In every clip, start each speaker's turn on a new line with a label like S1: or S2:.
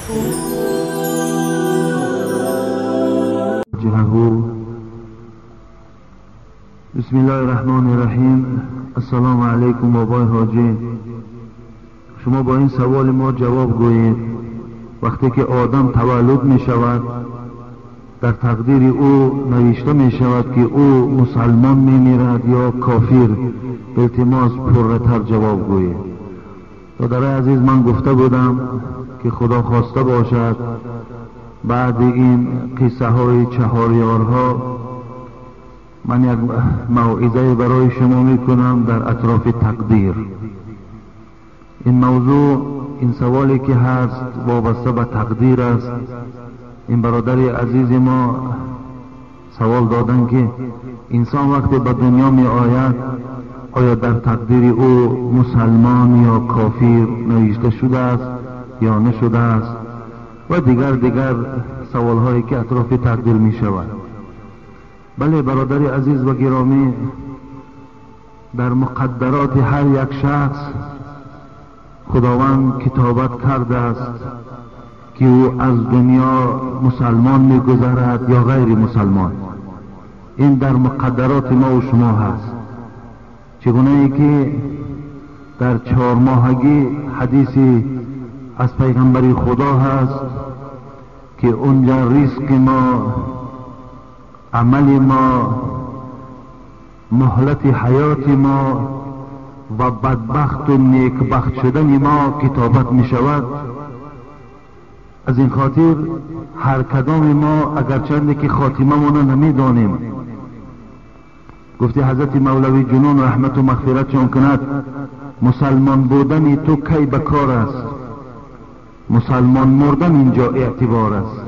S1: بسم الله الرحمن الرحیم. السلام علیکم بابای حاجی. شما با این سوال ما جواب گویید. وقتی که آدم تولد می شود در تقدیر او نوشته می شود که او مسلمان می میرد یا کافر. التماس پرتر جواب گویید. برادرای عزیز، من گفته بودم که خدا خواسته باشد بعد این قصه های چهار یارها من یک موعظه برای شما میکنم در اطراف تقدیر. این موضوع، این سوالی که هست وابسته به تقدیر است. این برادر عزیز ما سوال دادن که انسان وقتی به دنیا می آید آیا در تقدیر او مسلمان یا کافر نوشته شده است یا نشده است و دیگر سوال هایی که اطراف تقدیر می شود. بله برادر عزیز و گرامی، در مقدرات هر یک شخص خداوند کتابت کرده است که او از دنیا مسلمان میگذرد یا غیر مسلمان. این در مقدرات ما و شما هست. چگونه ای که در 4 ماهگی حدیثی از پیغمبر خدا هست که اونجا رزق ما، عمل ما، مهلت حیات ما و بدبخت و نیکبخت شدن ما کتابت می شود. از این خاطر هر کدام ما اگرچند که خاتمه ما نمی دانیم، گفتی حضرت مولوی جنون رحمت و مغفرت چون کند، مسلمان بودن تو کی بکار است، مسلمان مردن اینجا اعتبار است.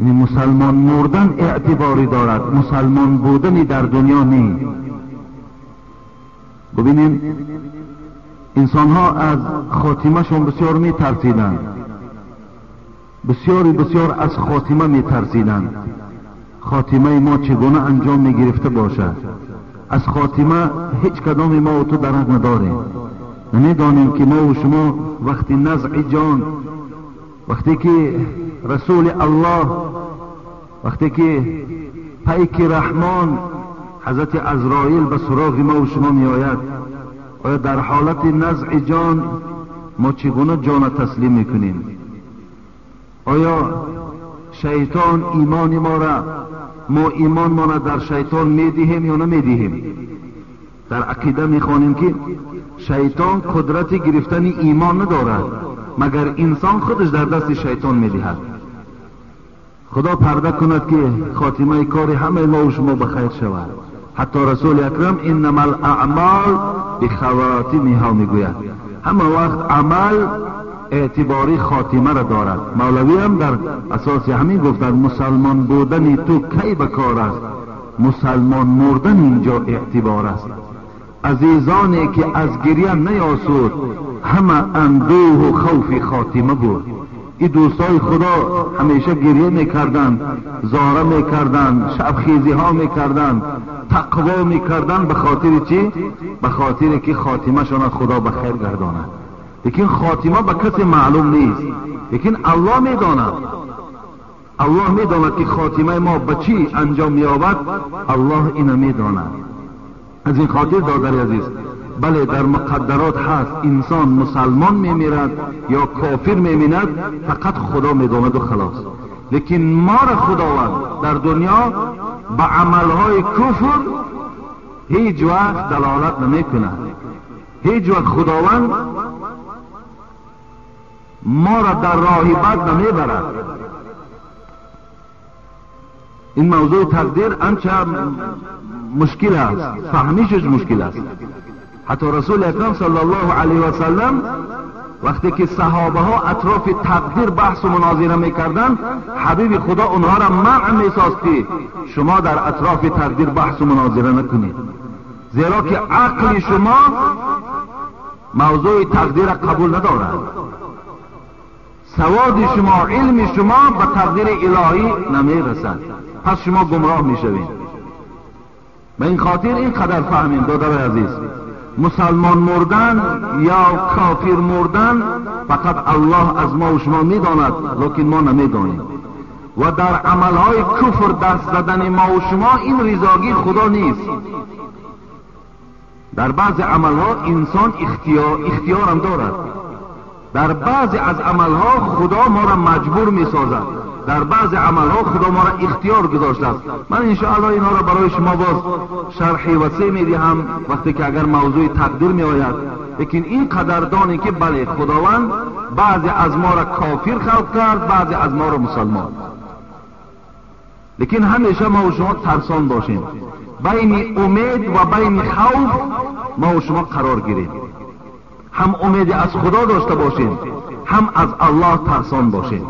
S1: یعنی مسلمان مردن اعتباری دارد، مسلمان بودن در دنیا نی. ببینیم انسان ها از خاتمه شون بسیار می ترسیدند، بسیار بسیار از خاتمه می ترسیدند. خاتمه ما چگونه انجام می گرفته باشد؟ از خاتمه هیچ کدام ما و تو درک نداریم. نمیدانیم که ما و شما وقتی نزع جان، وقتی که رسول الله، وقتی که پیک رحمان حضرت عزرائیل به سراغ ما و شما می آید، آیا در حالت نزع جان ما چگونه جان تسلیم میکنیم؟ آیا شیطان ایمان ما را، ما ایمان ما را در شیطان میدهیم یا نمیدهیم؟ در عقیده میخوانیم که شیطان قدرت گرفتن ایمان ندارد، مگر انسان خودش در دست شیطان میدهد. خدا پرده کند که خاتمه کار همه ما و شما بخیر شود. حتی رسول اکرم انما الاعمال بخواتمها میگوید، همه وقت عمل اعتباری خاتمه را دارد. مولوی هم در اساس همین گفتند مسلمان بودن تو کی به کار است، مسلمان مردن اینجا اعتبار است. عزیزانی که از گریه نیاسود همه اندوه و خوف خاتمه بود. این دوستای خدا همیشه گریه میکردند، زاره میکردند، شبخیزی ها میکردند، تقوا میکردند. به خاطر چی؟ به خاطر که خاتمه شان خدا به خیر گرداند. لیکن خاتمه به کسی معلوم نیست، لیکن الله میداند. الله میداند که خاتمه ما به چی انجام مییابد، الله اینو میداند. از این خاطر دادر عزیز، بله در مقدرات هست انسان مسلمان میمیرد یا کافر میمیرد، فقط خدا میداند و خلاص. لیکن ما را خداوند در دنیا به عملهای کفر هیچ وقت دلالت نمیکند. هیچ وقت خداوند ما را در راه بد نمیبرد. این موضوع تقدیر انچه مشکل است، فهمیشش مشکل است. حتی رسول اکرم صلی الله علیه و سلم وقتی که صحابه ها اطراف تقدیر بحث و مناظره میکردند، حبیب خدا اونها را منع میساخت که شما در اطراف تقدیر بحث و مناظره نکنید، زیرا که عقل شما موضوع تقدیر قبول ندارد. سواد شما، علم شما به تقدیر الهی نمیرسد، پس شما گمراه میشوید. به این خاطر اینقدر فهمیم دادر عزیز، Мусалмон мурдан ё кофир мурдан фақат Аллоҳ аз мо ва шумо медонад, лекин мо намедонем. Ва дар амалҳои куфр даст задани мо ва шумо ин ризогии Худо нест. Дар баъзе амалҳо инсон ихтиёрам дорад. Дар баъзе аз амалҳо Худо моро маҷбур месозад. Дар баъзе амалҳо Худо моро ихтиёр гузоштааст. Ман иншоаллоҳ инҳоро барои шумо боз шарҳи васеъ медиҳам вақте ки агар мавзӯи тақдир меояд. Лекин ин қадар донем ки бале, Худованд баъзе аз моро кофир халқ кард, баъзе аз моро мусалмон. Лекин ҳамеша мо ва шумо тарсон бошем. Байни умед ва байни хавф мо ва шумо қарор гирем. Ҳам умеди аз Худо дошта бошем, ҳам аз Аллоҳ тарсон бошем.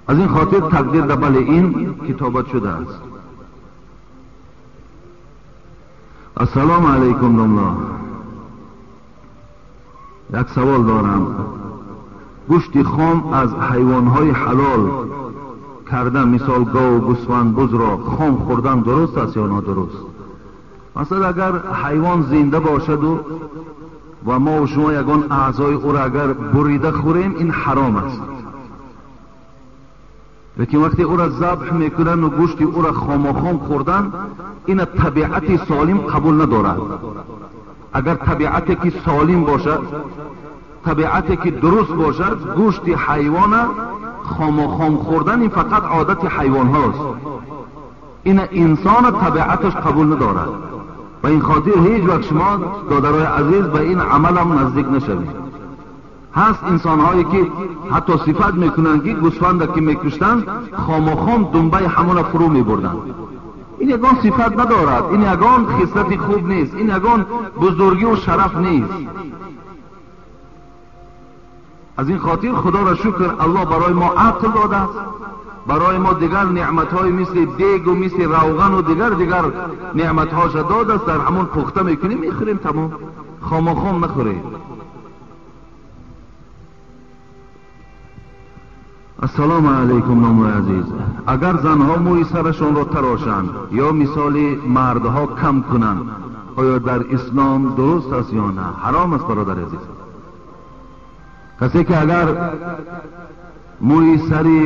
S1: Аз ин хотир тақдир дар бале ин китобат шудааст. Ассалому алайкум домло. Як савол дорам. Гӯшти хом аз ҳайвонҳои ҳалол карда, мисол гов, гӯсфанд, бузро хом хӯрдан дуруст аст ё нодуруст? Масалан агар ҳайвон зинда бошаду ва мо ва шумо ягон аъзои ӯро агар бурида хӯрем, ин ҳаром аст. Лекин вақте ӯро забҳ мекунанд ва гӯшти ӯро хомохом хӯрдан, ина табиати солим қабул надорад. Агар табиате ки солим бошад, табиате ки дуруст бошад, гӯшти ҳайвона хомохом хӯрдан ин фақат одати ҳайвонҳост. Ина инсона табиаташ қабул надорад. Ба ин хотир ҳеҷ вақт шумо додарои азиз ба ин амалам наздик нашавед. Ҳаст инсонҳое ки ҳатто сифат мекунанд ки гӯсфанда ки мекуштанд, хомохом думбаи ҳамона фурӯ мебурданд. Ин ягон сифат надорад, ин ягон хислати хуб нест, ин ягон бузургиву шараф нест. Аз ин хотир Худоро шукр, Аллоҳ барои мо ақл додааст, барои мо дигар неъматҳои мисли дегу мисли равғану дигар дигар неъматҳоша додааст. Дар ҳамон пухта мекунем, мехӯрем, тамом. Хомохом нахӯрем. Ассалому алайкум номои азиз. Агар занҳо мӯи сарашонро тарошанд ё мисоли мардҳо кам кунанд, оё дар ислом дуруст аст ё на? Ҳаром аст бародари азиз. Касе ки агар мӯи сари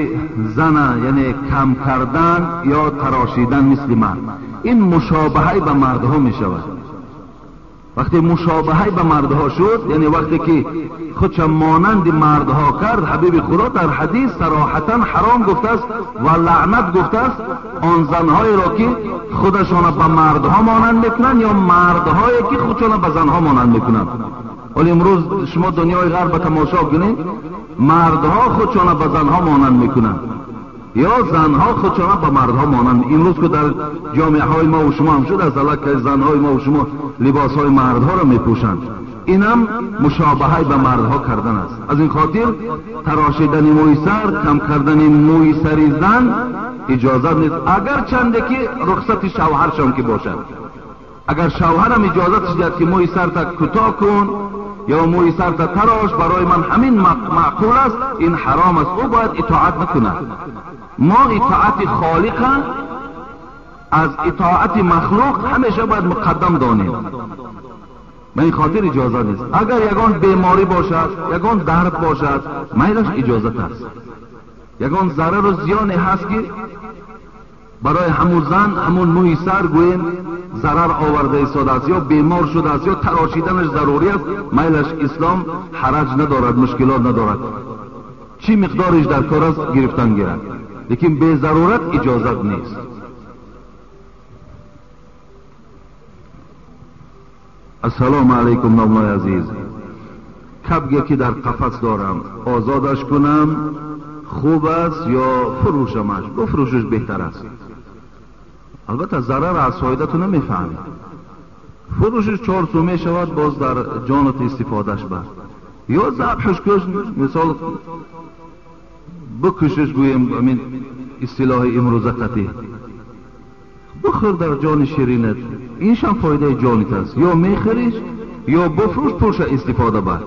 S1: зана, яъне кам кардан ё тарошидан мисли мард, ин мушобаҳаи ба мардҳо мешавад. Вақте мушобаҳаи ба мардҳо шуд, яъне вақте ки худша монанди мардҳо кард, ҳабиби Худо дар ҳадис сароҳатан ҳаром гуфтааст ва лаънат гуфтааст он занҳоеро ки худашонро ба мардҳо монанд мекунанд ё мардҳое ки худшонро ба занҳо монанд мекунанд. Вале имрӯз шумо дунёи ғарб ба тамошо кунед, мардҳо худшонро ба занҳо монанд мекунанд ё занҳо худшонро ба мардҳо монанд. Имрӯз ки дар ҷомеаҳои мо ва шумо ҳам шудааст, аллакай занҳои мо ва шумо либосҳои мардҳоро мепӯшанд. Инам мушобаҳаи ба мардҳо кардан аст. Аз ин хотир тарошидани мӯи сар, кам кардани мӯи сари зан иҷозат нест, агарчанде ки рухсати шавҳаршон ки бошад. Агар шавҳарам иҷозатш диҳад ки мӯи сарта кӯтоҳ кун ё мӯи сарта тарош, барои ман ҳамин маъқул аст, ин ҳаром аст, ӯ бояд итоат накунад. Мо итоати холиқа аз итоати махлуқ ҳамеша бояд муқаддам донем. Ба ин хотир иҷозат нест. Агар ягон беморӣ бошад, ягон дард бошад, майлаш иҷозат аст. Ягон зарару зиёне ҳаст ки барои ҳамун зан ҳамун мӯи сар гӯем зарар оварда истодааст ё бемор шудааст ё тарошиданаш зарурӣ аст, майлаш ислом ҳараҷ надорад, мушкилот надорад. Чӣ миқдориш дар кор аст гирифтан гирад, лекин безарурат иҷозат нест. Ассалому алайкум номои азиз. Кабге ки дар қафас дорам, озодаш кунам хуб аст ё фурӯшамаш? Бифурӯшиш беҳтар аст. Албатта зарар аз фоидату намефаҳмед. Фурӯшиш 4 сум мешавад, боз дар ҷонат истифодаш бар. Ё забҳш куш, мисол бикушиш гӯем, амин истилоҳи имрӯза қатъӣ. Бихӯр дар ҷони ширинат, иншам фоидаи ҷонит аст. Ё мехӯриш, ё бифурӯш, пулша истифода бар.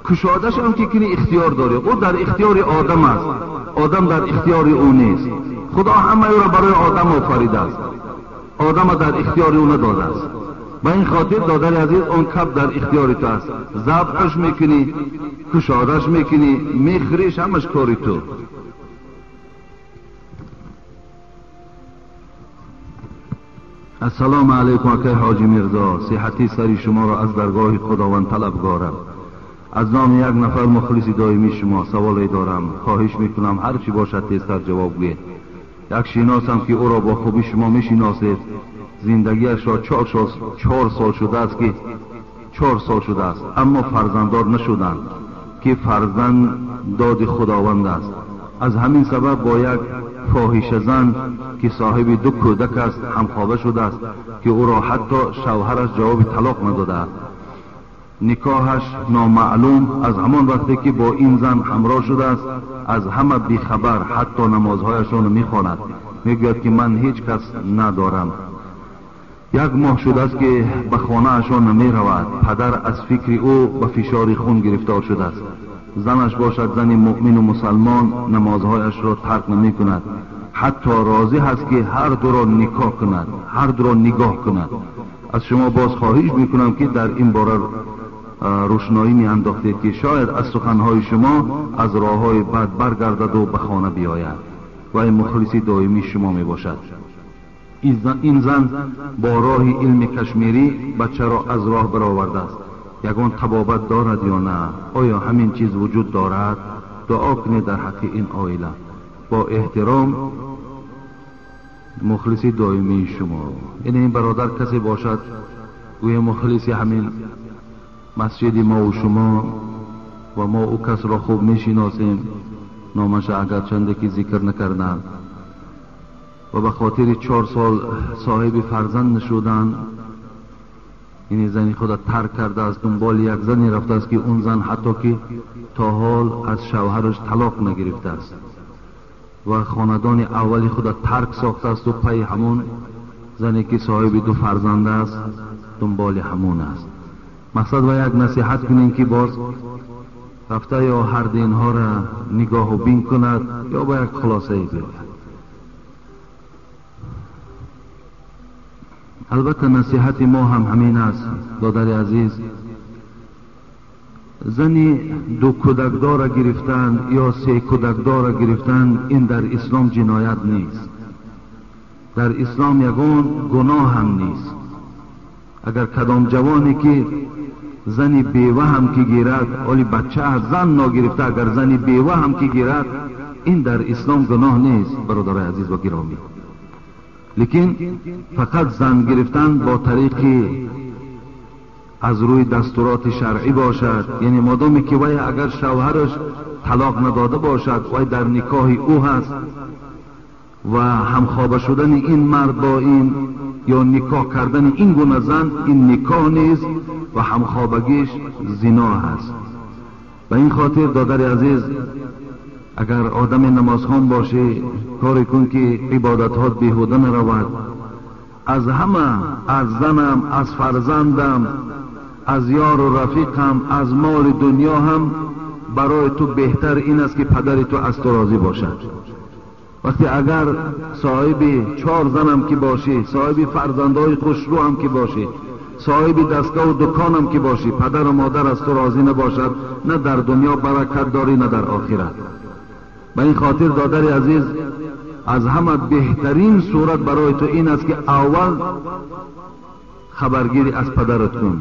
S1: Кушодашам ки кини ихтиёр дорӣ, ӯ дар ихтиёри одам аст, одам дар ихтиёри ӯ нест. Худо ҳамаи ӯро барои одам офаридааст. آدم در اختیار او نداده است. به این خاطر دادر عزیز اون کپ در اختیار تو است، ذبحش میکنی، کشادش میکنی، میخریش، همش کاری تو. السلام علیکم اکای حاجی میرزا، صحتی سری شما را از درگاه خداوند طلبگارم. از نام یک نفر مخلص دائمی شما سوالی دارم، خواهش میکنم هر چی باشد تیزتر جواب گوید. یک شناسم که او را با خوبی شما میشناسید، زندگیش را 4 سال شده است که 4 سال شده است، اما فرزنددار نشدند که فرزند داد خداوند است. از همین سبب با یک فاحشه زن که صاحب 2 کودک است همخوابه شده است که او را حتی شوهرش جواب طلاق نداده است. نکاحش نامعلوم، از همان وقتی که با این زن همراه شده است از همه بیخبر، حتی نمازهایش را نمیخواند، میگوید که من هیچ کس ندارم. 1 ماه شده است که به خانه اشان نمی رود. پدر از فکر او به فشار خون گرفتار شده است. زنش باشد زن مؤمن و مسلمان، نمازهایش را ترک نمی کند، حتی راضی هست که هر دو را نکاح کند، هر دو را نگاه کند. از شما باز خواهش میکنم که در این باره روشنایی می انداختید که شاید از سخنهای شما از راههای بد برگردد و به خانه بیاید و این مخلص دائمی شما می باشد. این زن با راه علم کشمیری بچه را از راه برآورده است. یگان طبابت دارد یا نه؟ آیا همین چیز وجود دارد؟ دعا کنید در حق این عائله. با احترام مخلص دائمی شما. این برادر کسی باشد گویا مخلص همین مسجد ما و شما و ما او کس را خوب میشناسیم، نامش اگر چنده که ذکر نکردند و به خاطر 4 سال صاحب فرزند نشودن، این زنی خود ترک کرده است، دنبال یک زنی رفته است که اون زن حتی که تا حال از شوهرش طلاق نگرفته است و خاندان اولی خود ترک ساخته است و پی همون زنی که صاحب 2 فرزند است دنبال همون است. مقصد و یک نصیحت کنیم که باز رفته یا هر دینها را نگاه و بین کند یا با یک خلاصه بیاید. البته نصیحت ما هم همین است دادر عزیز، زنی 2 کودکدار گرفتن یا 3 کودکدار گرفتن این در اسلام جنایت نیست، در اسلام یگان گناه هم نیست. اگر کدام جوانی که زنی بیوه هم که گیرد، ولی بچه از زن نگرفته، اگر زنی بیوه هم که گیرد این در اسلام گناه نیست برادر عزیز و گرامی. لیکن فقط زن گرفتن با طریق از روی دستورات شرعی باشد، یعنی مادامی که وی اگر شوهرش طلاق نداده باشد وی در نکاح او هست و همخوابه شدن این مرد با این یا نکاح کردن این گونه زن این نکاح نیست و همخوابگیش زنا هست. به این خاطر دادر عزیز اگر آدم نمازخوان باشی کاری کن که عبادتات بیهوده نرود. از همه، از زنم، از فرزندم، از یار و رفیقم، از مال دنیا هم برای تو بهتر این است که پدر تو از تو راضی باشد. وقتی اگر صاحب 4 زنم که باشی، صاحب فرزندهای خوشرو هم که باشی، صاحب دستگاه و دکانم که باشی، پدر و مادر از تو راضی نباشد، نه در دنیا برکت داری نه در آخرت. به این خاطر دادر عزیز از همه بهترین صورت برای تو این است که اول خبرگیری از پدرت کن.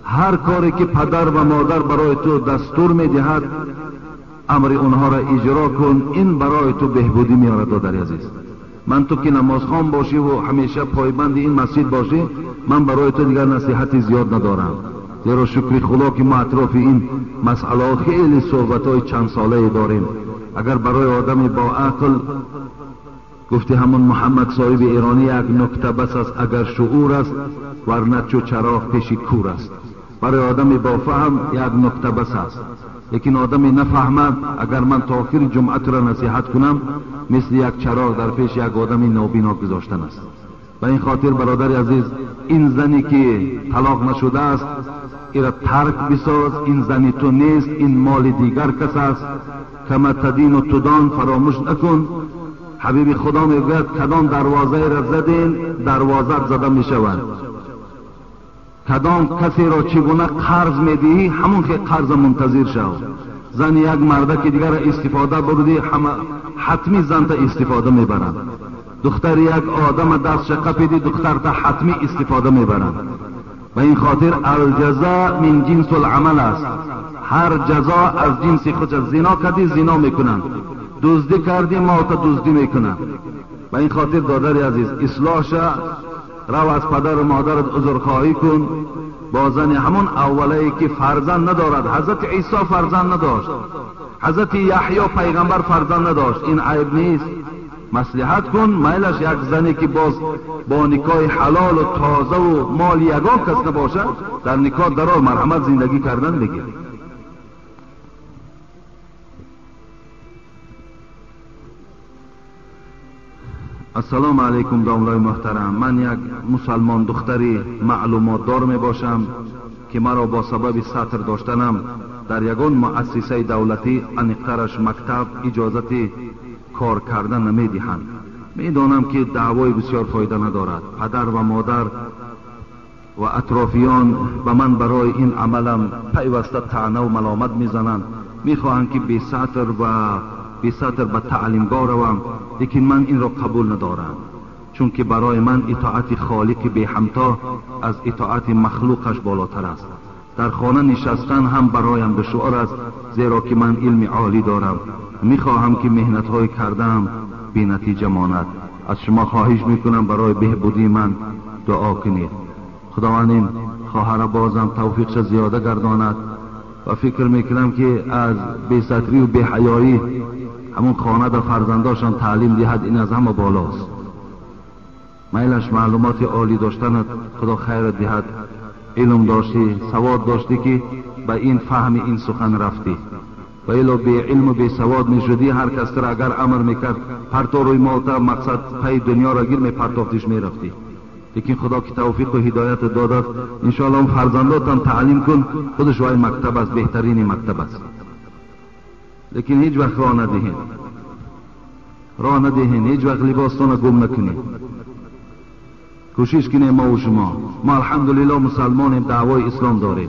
S1: هر کاری که پدر و مادر برای تو دستور میدهد امر اونها را اجرا کن، این برای تو بهبودی میارد. دادر عزیز من تو که نمازخوان باشی و همیشه پایبند این مسجد باشی، من برای تو دیگر نصیحت زیاد ندارم، زیرا شکر خدا که ما اطراف این مسئله خیلی صحبت‌های چند ساله داریم. اگر برای آدم با عقل گفتی همون محمد صاحب ایرانی یک نکته بس است اگر شعور است، ورنه چو چراغ پیش کور است. برای آدم با فهم یک نکته بس است، لیکن آدم نفهمد اگر من تا آخر جمعه را نصیحت کنم مثل یک چراغ در پیش یک آدم نابینا گذاشتن است. به این خاطر برادر عزیز این زنی که طلاق نشده است ایرا ترک بساز، این زنی تو نیست، این مال دیگر کس است. کما تدین و تدان فراموش نکن. حبیب خدا میگوید کدام دروازه را زدین دروازه زده میشود. کدام کسی را چگونه قرض میدهی همون که قرض منتظر شو. زن یک مرده که دیگر استفاده بردی حتمی زن تا استفاده میبرند. دختر یک آدم دست قپیدی دختر تا حتمی استفاده میبرند. و این خاطر الجزا من جنس العمل است. هر جزا از جنس خود است. زنا کردی زنا میکنند، دزدی کردی ما تا دزدی میکنند. و این خاطر دادر عزیز اصلاح شه، رو از پدر و مادرت عذرخواهی کن. با زن همون اولی که فرزند ندارد، حضرت عیسی فرزند نداشت، حضرت یحیی پیغمبر فرزند نداشت، این عیب نیست. مصلحت کن، میلش یک زنی که باز با نکاح حلال و تازه و مال یگان کس نباشد در نکاح درار مرحمت زندگی کردن بگیر. السلام علیکم داملای محترم، من یک مسلمان دختری معلومات دار می باشم که مرا با سبب سطر داشتنم در یگان مؤسسه دولتی انیقترش مکتب اجازت کار کردن نمی دهند. می دانم که دعوای بسیار فایده ندارد. پدر و مادر و اطرافیان به من برای این عملم پیوسته طعنه و ملامت می زنند. می خواهند که بی سطر و بی سطر به تعلیمگاه روم، لیکن من این را قبول ندارم، چون که برای من اطاعت خالق بی همتا از اطاعت مخلوقش بالاتر است. در خانه نشستن هم برایم دشوار است، زیرا که من علم عالی دارم. میخواهم که مهنت‌های کردم بی نتیجه ماند. از شما خواهش میکنم برای بهبودی من دعا کنید. خداوند این خواهر بازم توفیقش زیاده گرداند و فکر میکنم که از بی ستری و بی حیایی همون خانه در فرزنداشان تعلیم دهد، این از همه بالاست. میلش معلومات عالی داشتنت خدا خیرت دهد. علم داشتی، سواد داشتی که به این فهم این سخن رفتی. و الا بی علم و بی سواد میشدی، هر کس را اگر امر میکرد پرتو روی مالتا مقصد پی دنیا را گیر میپرتافتیش میرفتی. لیکن خدا که توفیق و هدایت دادد، انشاءالله اون فرزنداتم تعلیم کن، خودش وای مکتب است، بهترین مکتب است. لیکن هیچ وقت راه ندهین، راه ندهین، هیچ وقت لباستان گم نکنید. کوشش کنیم ما و شما، ما الحمدلله مسلمانیم، دعوای اسلام داریم.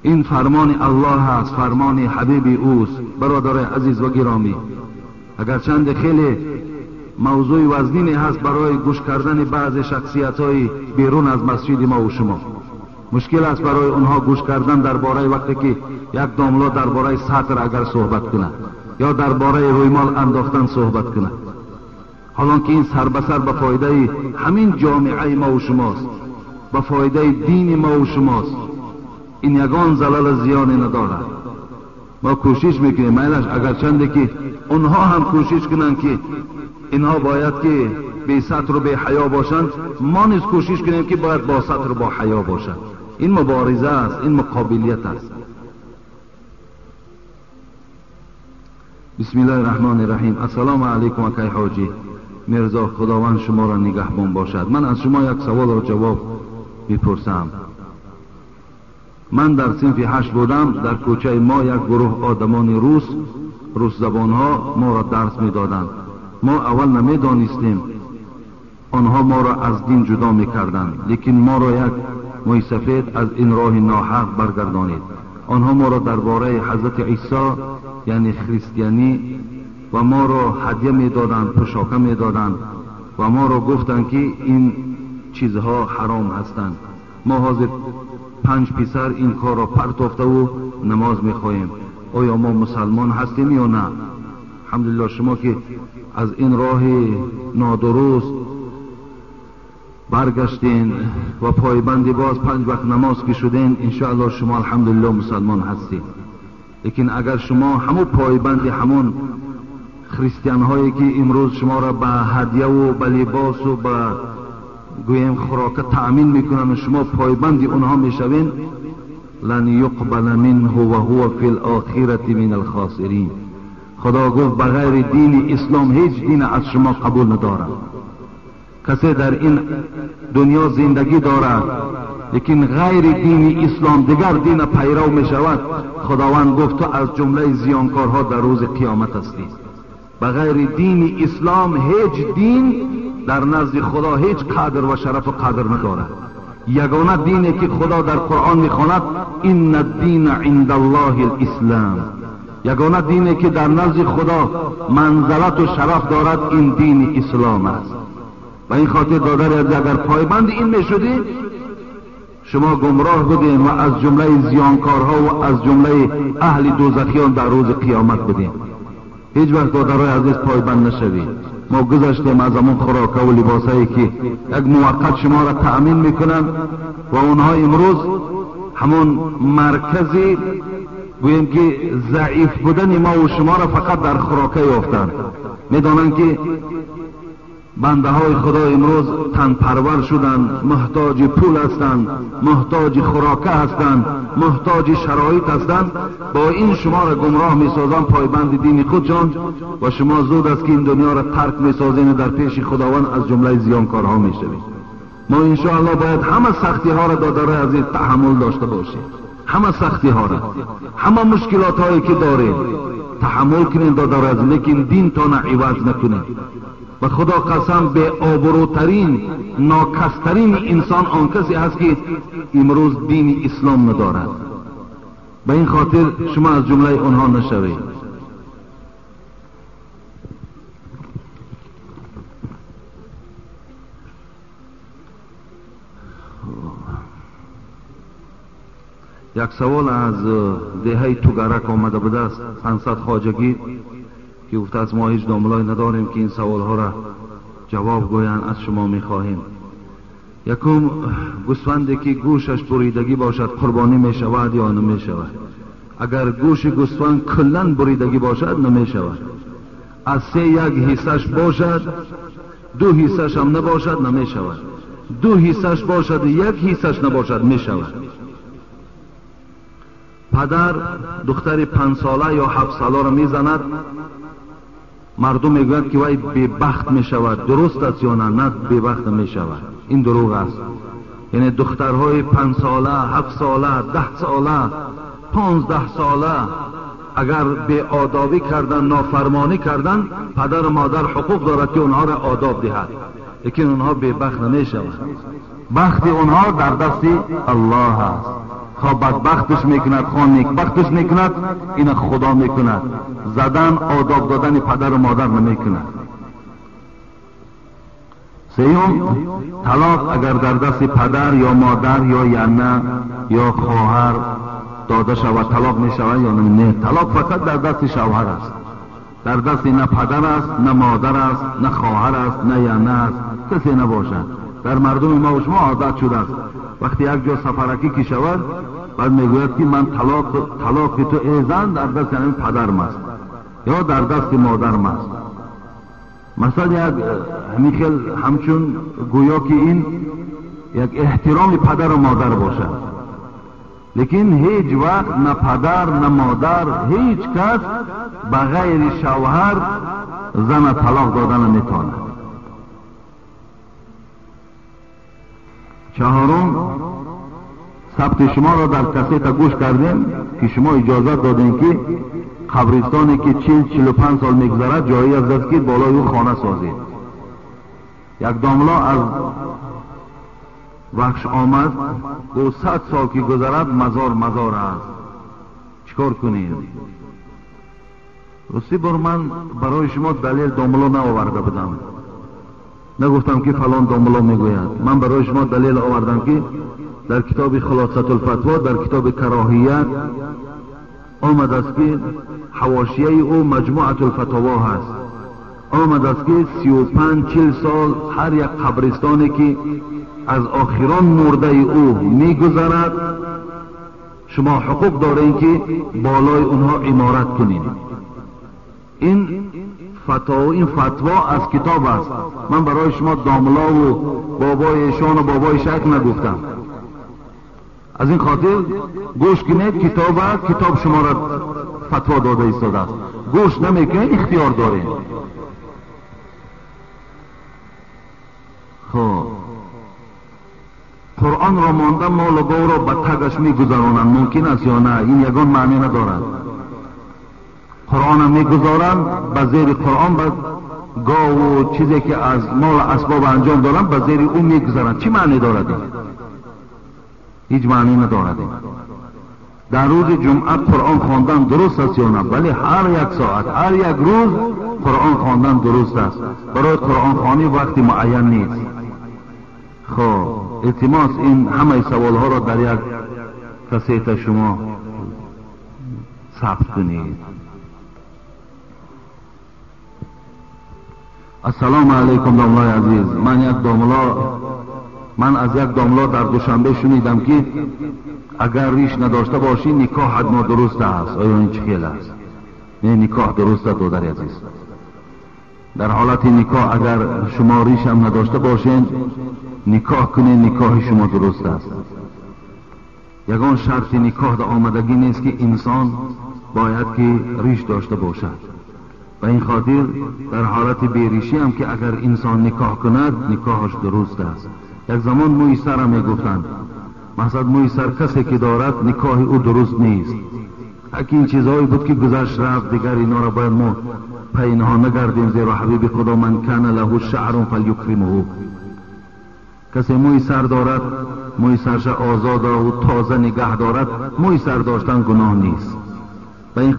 S1: این فرمان الله است، فرمان حبیب اوست. برادر عزیز و گرامی، اگر چند خیلی موضوع وزنینی هست برای گوش کردن بعض شخصیت های بیرون از مسجد ما و شما، مشکل است برای آنها گوش کردن درباره وقتی که یک داملا درباره سطر اگر صحبت کند یا درباره رویمال انداختن صحبت کند، حالان که این سر به سر به فایده همین جامعه ما و شماست، به فایده دین ما و شماست. این یگان زلال زیانی ندارد. ما کوشش میکنیم، میلش اگر چنده که اونها هم کوشش کنند که اینها باید که بی ستر و بی حیا باشند، ما نیز کوشش کنیم که باید با ستر و با حیا باشند. این مبارزه است، این مقابلیت است. بسم الله الرحمن الرحیم. السلام علیکم اکای حاجی میرزا، خداوند شما را نگهبان باشد. من از شما یک سوال را جواب میپرسم. من در صنف 8 بودم، در کوچه ما یک گروه آدمان روس زبانها ما را درس میدادند. ما اول نمیدانستیم آنها ما را از دین جدا میکردند، لیکن ما را یک موی سفید از این راه ناحق برگردانید. آنها ما را درباره حضرت عیسی یعنی خریستیانی و ما را هدیه میدادند، پوشاکه میدادند و ما را گفتند که این چیزها حرام هستند. ما حاضر 5 پسر این کار را پرتافته و نماز میخواهیم. آیا ما مسلمان هستیم یا نه؟ الحمدلله شما که از این راه نادرست برگشتین و پایبندی باز 5 وقت نماز که شدین، انشاءالله شما الحمدلله مسلمان هستید. لیکن اگر شما همون پایبندی همون خریستیان هایی که امروز شما را به هدیه و به لباس و به گویم خوراک تأمین میکنن و شما پایبندی اونها میشوین، لن یقبل منه و هو فی الاخرة من الخاسرین. خدا گفت بغیر دین اسلام هیچ دین از شما قبول ندارم. کسی در این دنیا زندگی دارد لیکن غیر دین اسلام دیگر دین پیرو می شود، خداوند گفت تو از جمله زیانکارها در روز قیامت هستی. Ба ғайри дини ислом ҳеҷ дин дар назди Худо ҳеҷ қадр ва шараф ва қадр надорад. Ягона дине ки Худо дар Қуръон мехонад инна дина инда Аллоҳи алислом, ягона дине ки дар назди Худо манзилат ва шараф дорад ин дини ислом аст. Ба ин хотир додари азиз, агар пойбанди ин мешудӣ шумо гумроҳ будем ва аз ҷумлаи зиёнкорҳо ва аз ҷумлаи аҳли дӯзахиён дар рӯзи қиёмат будем. Ҳеҷ вақт додарои азиз пойбанд нашавед. Мо гузаштем аз ҳамон хӯрока ва либосае ки як муваққат шуморо таъмин мекунанд ва онҳо имрӯз ҳамон маркази гӯем ки заиф будани мо ва шуморо фақат дар хӯрока ёфтанд. Медонанд ки бандаҳои Худо имрӯз танпарвар шуданд, муҳтоҷи пул ҳастанд, муҳтоҷи хӯрока ҳастанд, муҳтоҷи шароит ҳастанд. Бо ин шуморо гумроҳ месозанд пойбанди дини худшон ва шумо зуд аст ки ин дунёро тарк месозед ва дар пеши Худованд аз ҷумлаи зиёнкорҳо мешавед. Мо иншоаллоҳ бояд ҳама сахтиҳоро додарои азиз таҳаммул дошта бошем, ҳама сахтиҳоро, ҳама мушкилотҳое ки дорем таҳаммул кунем додарои азиз, лекин динтонро иваз накунем. Ба Худо қасам, беобрӯтарин, нокастарин инсон он касе аст ки имрӯз дини ислом надорад. Ба ин хотир шумо аз ҷумлаи онҳо нашавед. Як савол аз деҳаи Тугарак омада будааст, 500 хоҷагӣ, ки гуфтааст мо ҳеҷ домлой надорем ки ин саволҳоро ҷавоб гӯянд, аз шумо мехоҳем. Якум, гӯсфанде ки гӯшаш буридагӣ бошад қурбонӣ мешавад ё намешавад? Агар гӯши гӯсфанд куллан буридагӣ бошад намешавад. Аз се як ҳиссаш бошад, ду ҳиссаш ҳам набошад намешавад. Ду ҳиссаш бошад, як ҳиссаш набошад мешавад. Падар духтари 5 сола ё 7 соларо мезанад, мардум мегӯянд ки вай бебахт мешавад. Дуруст аст ё на? На, бебахт намешавад, ин дурӯғ аст. Яъне духтарҳои 5 сола, 7 сола, 10 сола, 15 сола агар беодобӣ кардан, нофармонӣ кардан, падару модар ҳуқуқ дорад ки онҳоро одоб диҳад, лекин онҳо бебахт намешаванд. Бахти онҳо дар дасти Аллоҳ аст. Хоҳ бадбахташ мекунад, хоҳ некбахташ мекунад, ина Худо мекунад. Задан, одоб додани падару модар намекунад. Сеюм, талоқ агар дар дасти падар ё модар ё яна ё хоҳар дода шавад, талоқ мешавад ё не? Талоқ фақат дар дасти шавҳар аст. Дар дасти на падар аст, на модар аст, на хоҳар аст, на яна аст, касе набошад. Дар мардуми мо шумо одат шудааст, вақте як ҷо сафаракӣ ки шавад, баъд мегӯяд ки ман талоқи ту эй зан дар дасти ҳамин падарам аст ё дар дасти модарам аст. Масалан, як ҳамин хел ҳамчун гӯё ки ин як эҳтироми падару модар бошад, лекин ҳеҷ вақт на падар, на модар, ҳеҷ кас ба ғайри шавҳар зана талоқ дода наметавонад. Чаҳорум, сабти шуморо дар кассета гӯш кардем ки шумо иҷозат додем ки қабристоне ки 40-45 сол мегузарад ҷоиз аст ки болои ӯ хона созед. Як домло аз Вахш омад, гуфт 100 сол ки гузарад мазор мазор аст, чикор кунем? Рости бор ман барои шумо далел домло наоварда будам, нагуфтам ки фалон домло мегӯяд. Ман барои шумо далел овардам ки дар китоби Хулосатулфатво, дар китоби Кароҳият омадааст ки ҳавошияи ӯ Маҷмӯатулфатово ҳаст. Омадааст ки 35-40 сол ҳар як қабристоне ки аз охирон мурдаи ӯ мегузарад, шумо ҳуқуқ доред ки болои онҳо иморат кунед. Ин фатво аз китоб аст. Ман барои шумо домлову бобои эшону бобои шайх нагуфтам. Аз ин хотир гӯш кунед китоба, китоб шуморо фатво дода истодааст. Гӯш намекунед, ихтиёр доред. Хоб, Қуръонро монда молу говро ба тагаш мегузаронанд, мумкин аст ё на? Ин ягон маъне надорад. Қуръонро мегузоранд, ба зери Қуръон ба гову чизе ки аз мол асбоб анҷом доранд, ба зери ӯ мегузаранд. Чӣ маъне дорад ин? Ҳеҷ маъне надорад ин. Дар рӯзи ҷумъа Қуръон хондан дуруст аст ё на? Бале, ҳар як соат, ҳар як рӯз Қуръон хондан дуруст аст. Барои қуръонхонӣ вақти муайян нест. Хоб, илтимос, ин ҳамаи саволҳоро дар як касета шумо сабт кунед. Ассалому алайкум, домлои азиз. Ман аз як домло дар Душанбе шунидам, ки агар риш надошта бошӣ, никоҳат нодуруст аст. Оё ин чӣ хел аст? Не, никоҳ дуруст аст, додари азиз. Дар ҳолати никоҳ агар шумо ришам надошта бошед, никоҳ кунед, никоҳи шумо дуруст аст. Ягон шарти никоҳ дар омадагӣ нест, ки инсон бояд ки риш дошта бошад. Ба ин хотир дар ҳолати беришӣ ҳам ки агар инсон никоҳ кунад, никоҳаш дуруст аст. Як замон мӯи сарам мегуфтанд, мақсад мӯи сар касе ки дорад, никоҳи ӯ дуруст нест. Аки ин чизҳое буд ки гузашт рафт, дигар инҳоро бояд мо пай инҳо нагардем, зеро ҳабиби Худо ман кана лаҳу шаърун фалюкримуҳу, касе мӯи сар дорад, мӯи сарша озода ва тоза нигаҳ дорад, мӯи сар доштан гуноҳ нест. Ба ин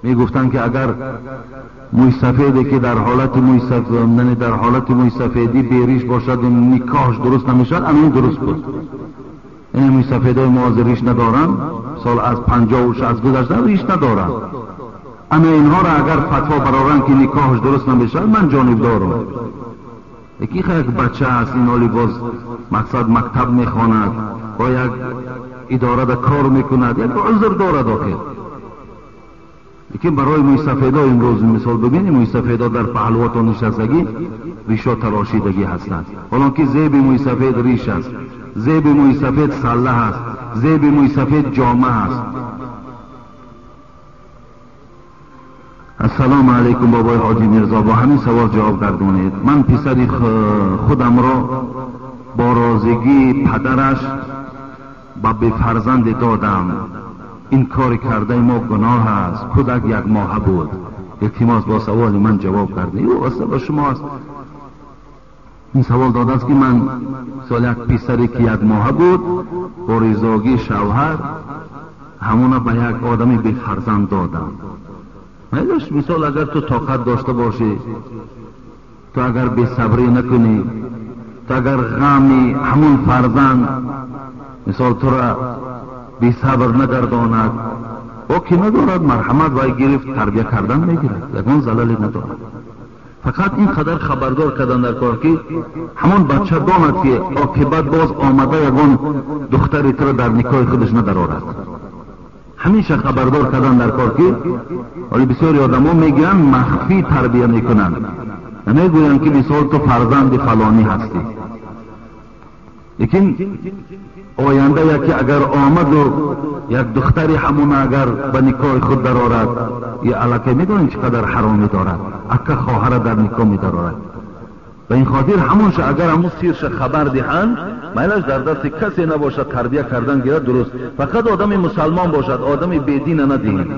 S1: мегуфтанд, ки агар мӯи сафеде ки дар ҳолати мӯи сафед, дар ҳолати мӯи сафедӣ бериш бошад, никоҳаш дуруст намешавад, ана ин дуруст буд. Ин мӯи сафедои мо ҳозир риш надоранд, сол аз 50 у 60 гузаштан риш надоранд. Ана инҳоро агар фатво бароранд, ки никоҳаш дуруст намешавад, ман ҷонибдорам. Яки як бача аст, ин оли боз мақсад мактаб мехонад, бо як идорада кор мекунад, як узр дорад охир. Лекин барои мӯйсафедо имрӯз мисол бибинем, мӯйсафедо дар паҳлувотон нишастагӣ, ришо тарошидагӣ ҳастанд, ҳолон ки зеби мӯйсафед риш аст, зеби мӯйсафед салла ҳаст, зеби мӯйсафед ҷома ҳаст. Ассалому алайкум, бобои ҳоҷи Мирзо, бо ҳамин савол ҷавоб гардонед. Ман писари худамро бо розигии падараш ба бефарзанде додам. Ин кори кардаи мо гуноҳ аст? Кӯдак якмоҳа буд. Илтимос, бо саволи ман ҷавоб карда. Ю васта ба шумо аст. Ин савол додааст, ки ман мисол як писаре ки якмоҳа буд, бо ризогии шавҳар ҳамона ба як одами бефарзанд додам. Майлаш, мисол агар ту тоқат дошта бошӣ, ту агар бесабрӣ накунӣ, ту агар ғами ҳамун фарзанд мисол тура бесабр нагардонад, боки надорад, марҳамат, вай гирифт, тарбия кардан мегирад, ягон залале надорад. Фақат ин қадар хабардор кардан дар кор, ки ҳамон бача донад, ки оқибат боз омада ягон духтари туро дар никоҳи худаш надарорад. Ҳамеша хабардор кардан дар кор, ки ҳоли бисёри одамо мегӯянд, махфӣ тарбия мекунанд, намегӯянд, ки мисол ту фарзанди фалонӣ ҳастӣ. Лекин оянда яке агар омаду як духтари ҳамона агар ба никоҳи худ дарорад, я аллакай медонем чӣ қадар ҳаромӣ дорад, ака хоҳара дар никоҳ медарорад. Ба ин хотир ҳамонша агар ҳамун сирша хабар диҳанд, майлаш, дар дасти касе набошад, тарбия кардан гирад, дуруст. Фақат одами мусалмон бошад, одами бедина надиҳем.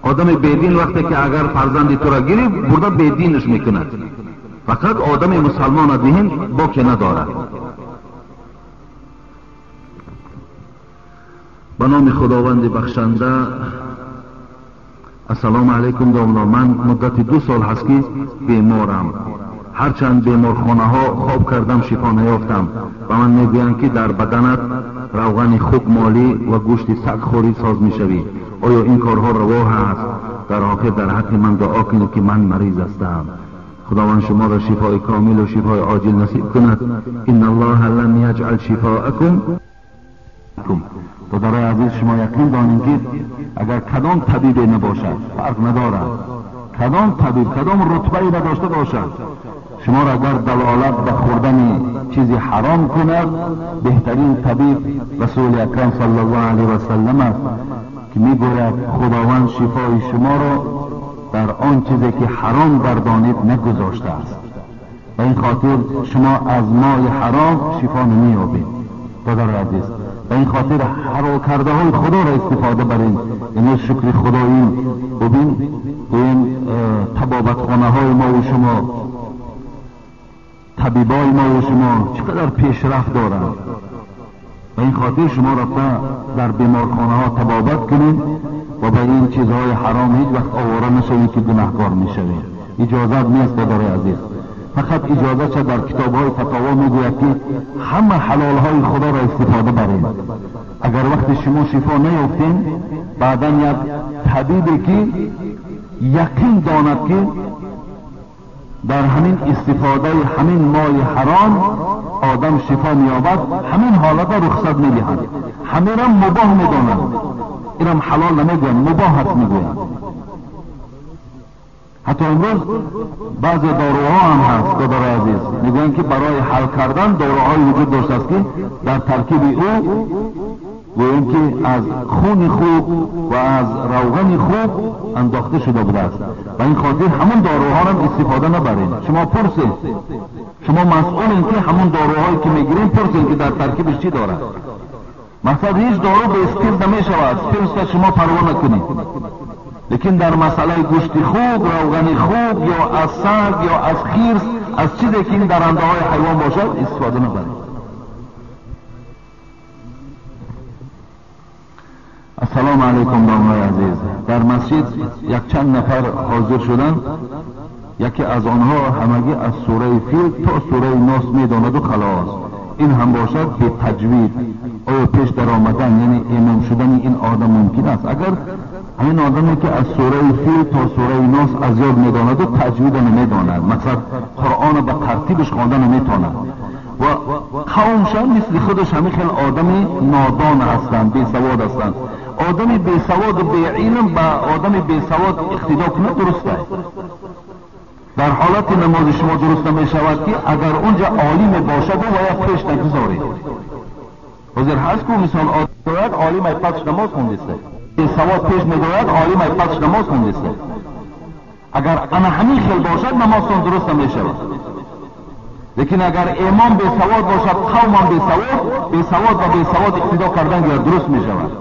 S1: Одами бедин вақте ки агар фарзанди тура гирифт, бурда бединаш мекунад. Фақат одами мусалмона диҳем, боке надорад. Ба номи Худованди бахшанда. Ассалому алайкум, домло. Ман муддати 2 сол ҳаст, ки беморам. Ҳарчанд беморхонаҳо хоб кардам, шифо наёфтам. Ба ман мегӯянд, ки дар баданат равғани хук молӣ ва гӯшти саг хӯрӣ, соз мешавӣ. Оё ин корҳо раво ҳаст? Дар охир дар ҳаққи ман дуо кунед, ки ман мариз ҳастам. Худованд шуморо шифои комилу шифои оҷил насиб кунад. Инна Аллоҳа лам яҷъал шифоакум. Додарои азиз, шумо яқин донем, ки агар кадом табибе набошад, фарқ надорад кадом табиб, кадом рутбае надошта бошад, шуморо агар далолат ба хӯрдани чизи ҳаром кунад, беҳтарин табиб Расули Акрам саллаллоҳу алайҳи васаллам аст, ки мегӯяд: Худованд шифои шуморо дар он чизе ки ҳаром гардонид нагузоштааст. Ба ин хотир шумо аз моли ҳаром шифо намеёбед. Додари азиз, به این خاطر حلال کرده های خدا را استفاده برین. امروز شکر خداییم. ببین این طبابت خانه های ما و شما، طبیبای ما و شما چقدر پیشرفت دارند. به این خاطر شما رفته در بیمارخانه ها طبابت کنید و به این چیزهای حرام هیچ وقت آواره نشوید که گناهکار میشوید. اجازت نیست برای عزیز. فقط اجازه چه در کتاب های فتاوا میگوید که همه حلال های خدا را استفاده برید. اگر وقت شما شفا نیافتین، بعدا یک طبیبی که یقین داند که در همین استفاده همین مال حرام آدم شفا مییابد، همین حالت را رخصت میدهند. همین را مباح میدانند، اینم حلال نمیگویند، مباح هست میگویند. حتی امروز بعضی داروها هم هست برای عزیز، میگویند که برای حل کردن داروهای وجود داشته است که در ترکیب او گویند که از خون خوب و از روغن خوب انداخته شده بوده است. و این خاطر همون داروها هم استفاده نبرین. شما پرسید، شما مسئولین که همون داروهایی که میگیرین پرسید که در ترکیبش چی داره. مثلا هیچ دارو به اسپرت نمیشود، اسپرت شما پروا نکنید. لیکن در مسئله گوشت خوب، روغن خوب، یا از سگ یا از خرس، از چیزی که این درنده های حیوان باشد استفاده نبرید. السلام علیکم دامنای عزیز. در مسجد یک چند نفر حاضر شدند، یکی از آنها همگی از سوره فیل تا سوره ناس میداند و خلاص. این هم باشد به تجوید. آیا پیش در آمدن یعنی امام شدن این آدم ممکن است؟ اگر همین آدمی که از سوره فیل تا سوره ناس از یاد میداند و تجوید نمیداند، مثلا قرآن به ترتیبش خواندن نمیتواند، و قومشان مثل خودش همین خیلی آدمی نادان هستند، بی سواد هستند. آدمی بی سواد و بی علم با آدمی بی سواد اقتدا کنه درست است. در حالت نماز شما درست نمی شود که اگر اونجا عالم باشد و یا پیش نگذارید. حاضر هست که مثال آدم عالم ای پس نماز خونده است، بی سواد پیش میگوید عالم ای پس نماز خونده است. اگر انا همین خیل باشد نمازتون درست نمی شود. لیکن اگر امام بی سواد باشد، قوم هم بی سواد، بی سواد و بی سواد اقتدا کردن درست می شود.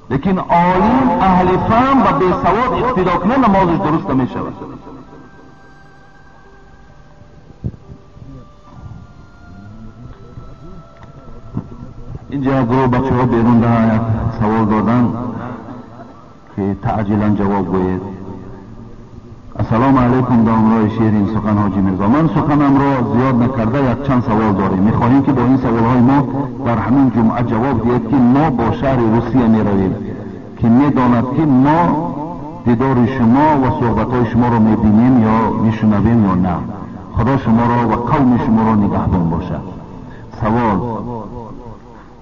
S1: لیکن عالم اهل فهم و بی سواد اقتدا کنه نمازش درست نمی شود. اینجا گروه بچه ها بیرون ده یک سوال دادن که تعجیلا جواب گوید. السلام علیکم دامرای شیرین سخن حاجی میرزا. من سخنم را زیاد نکرده یک چند سوال داریم. میخواهیم که با این سوالهای ما در همین جمعه جواب دهید که ما با شهر روسیه میرویم که میداند که ما دیدار شما و صحبتهای شما را میبینیم یا میشنویم یا نه. خدا شما را و قوم شما را نگهبان باشد. سوال: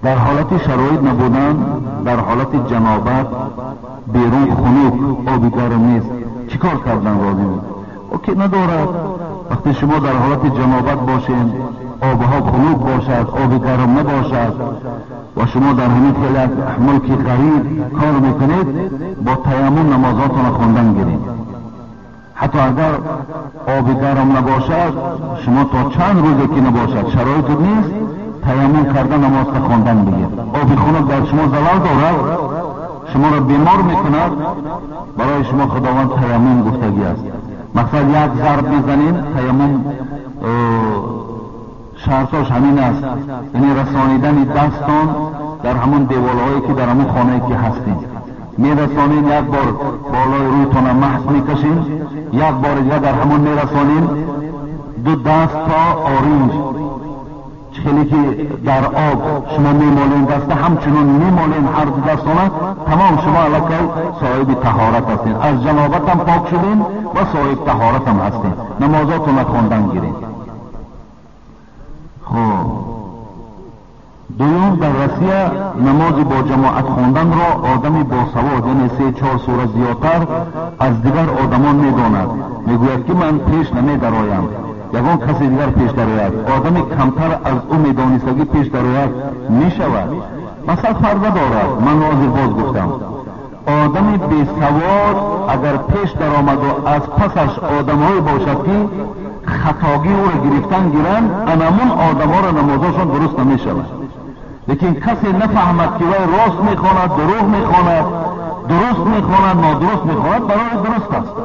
S1: در حالت شرایط نبودن، در حالت جنابت، بیرون خنک، آب گرم نیست، چیکار کردن لازم؟ اوکی ندارد. وقتی شما در حالت جنابت باشین، آبها خنک باشد، آب گرم نباشد و شما در همین خیلی ملک غریب کار میکنید، با تیمم نمازاتون خواندن گیرید. حتی اگر آب گرم نباشد، شما تا چند روزی که نباشد شرایط نیست، تیمم کردن نماز خواندن بگیر. آب خنک در شما ضرر دارد، شما را بیمار میکند، برای شما خداوند تیمم گفتگی است. مثلا یک ضرب میزنیم، تیمم شرطاش همین است، یعنی رسانیدن دستان در همون دیوالهایی که در همون خانه که هستیم میرسانیم. یک بار بالای رویتان محض میکشیم، یک بار دیگه در همون میرسانیم، دو دست تا آرنج خیلی که در آب شما میمالین دست، همچنان میمالین هر دو دستانه، تمام شما علاقه صاحب طهارت هستین، از جنابت هم پاک شدین و صاحب طهارت هم هستین، نمازاتون خواندن گیرین. خب دوم، در روسیه نماز با جماعت خواندن را آدمی با سواد یعنی 3-4 سوره زیادتر از دیگر آدمان میداند، میگوید که من پیش نمیدرایم، یگان کسی دیگر پیش درآید، آدمی کمتر از او میدانستگی پیش درآید میشود. مثلا فرق دارد. من حاضر باز گفتم آدمی بی سواد اگر پیش درآمد و از پسش آدمهایی باشد که خطاگی او را گرفتن گیرند، انمون آدمها را نمازشان درست نمیشود. Лекин касе нафаҳмад ки вай рост мехонад, дурӯғ мехонад, дуруст мехонад, нодуруст мехонад, барои дуруст аст.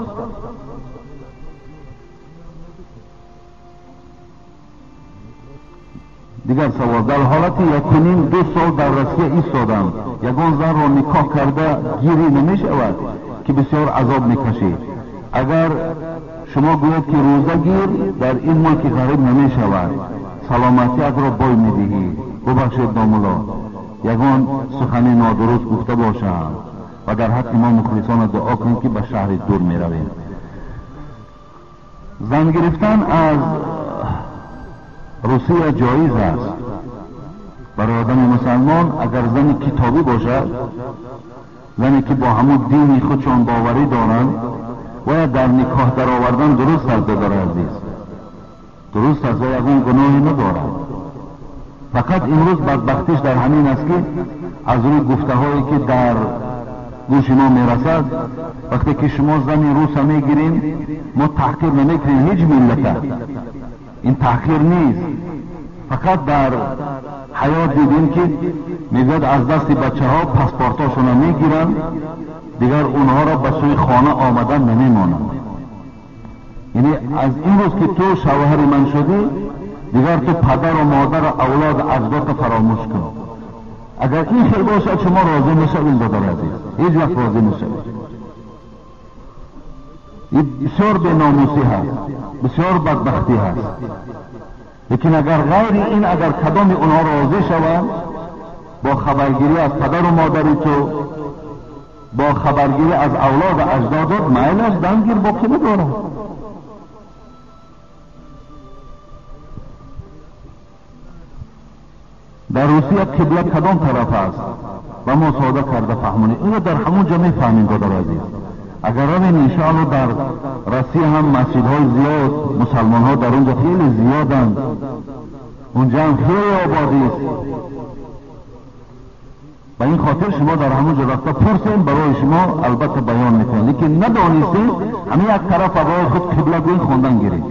S1: Дигар савол: дар ҳолати 1.5-2 сол дар Россия истодам, ягон занро никоҳ карда гирӣ намешавад ки бисёр азоб мекашид. Агар шумо гӯед ки рӯза гир, дар ин мулки ғариб намешавад, саломатиятро бой медиҳӣ. Бубахшед домулло, ягон сухани нодуруст гуфта бошам ва дар ҳаққи мо мухлисона дуо кунем ки ба шаҳри дур меравем. Зан гирифтан аз Русия ҷоиз аст барои одами мусалмон, агар зани китобӣ бошад, зане ки бо ҳамон дини худшон боварӣ доранд, бояд дар никоҳ даровардан дуруст аст. Додари азиз, дуруст аст ва ягон гуноҳе надорад. Фақат имрӯз бадбахтиш дар ҳамин аст ки аз рӯи гуфтаҳое ки дар гӯши мо мерасад, вақте ки шумо зани руса мегирем, мо таҳқир намекунем ҳеҷ миллата, ин таҳқир нест. Фақат дар ҳаёт дидем ки мегӯяд аз дасти бачаҳо паспортҳошонро мегиранд, дигар онҳоро ба сӯи хона омадан намемонанд. Яъне аз имрӯз ки ту шавҳари ман шудӣ, дигар ту падару модару авлоду аҷдодро фаромӯш кун. Агар ин хел бошад, шумо розӣ мешавед, додари азиз, ҳеҷ вақт розӣ мешавед. Ин бисёр беномусӣ ҳаст, бисёр бадбахтӣ ҳаст. Лекин агар ғайри ин, агар кадоми онҳо розӣ шаванд, бо хабаргирӣ аз падару модари ту, бо хабаргирӣ аз авлоду аҷдодот, майлаш дангир боқӣ надорад. Дар Русия қибла кадом тараф аст? Ба мо сода карда фаҳмонед. Инро дар ҳамон ҷо мефаҳмем, додари азиз. Агар равем, иншоалло дар Россия ҳам масҷидҳои зиёд, мусалмонҳо дар он ҷо хеле зиёданд, онҷо ҳам хеле ободист. Ба ин хотир шумо дар ҳамон ҷо рафта пурсем, барои шумо албатта баён мекунем. Лекин надонистем, ҳамин як тараф барои худ қибла гӯин хондан гиред.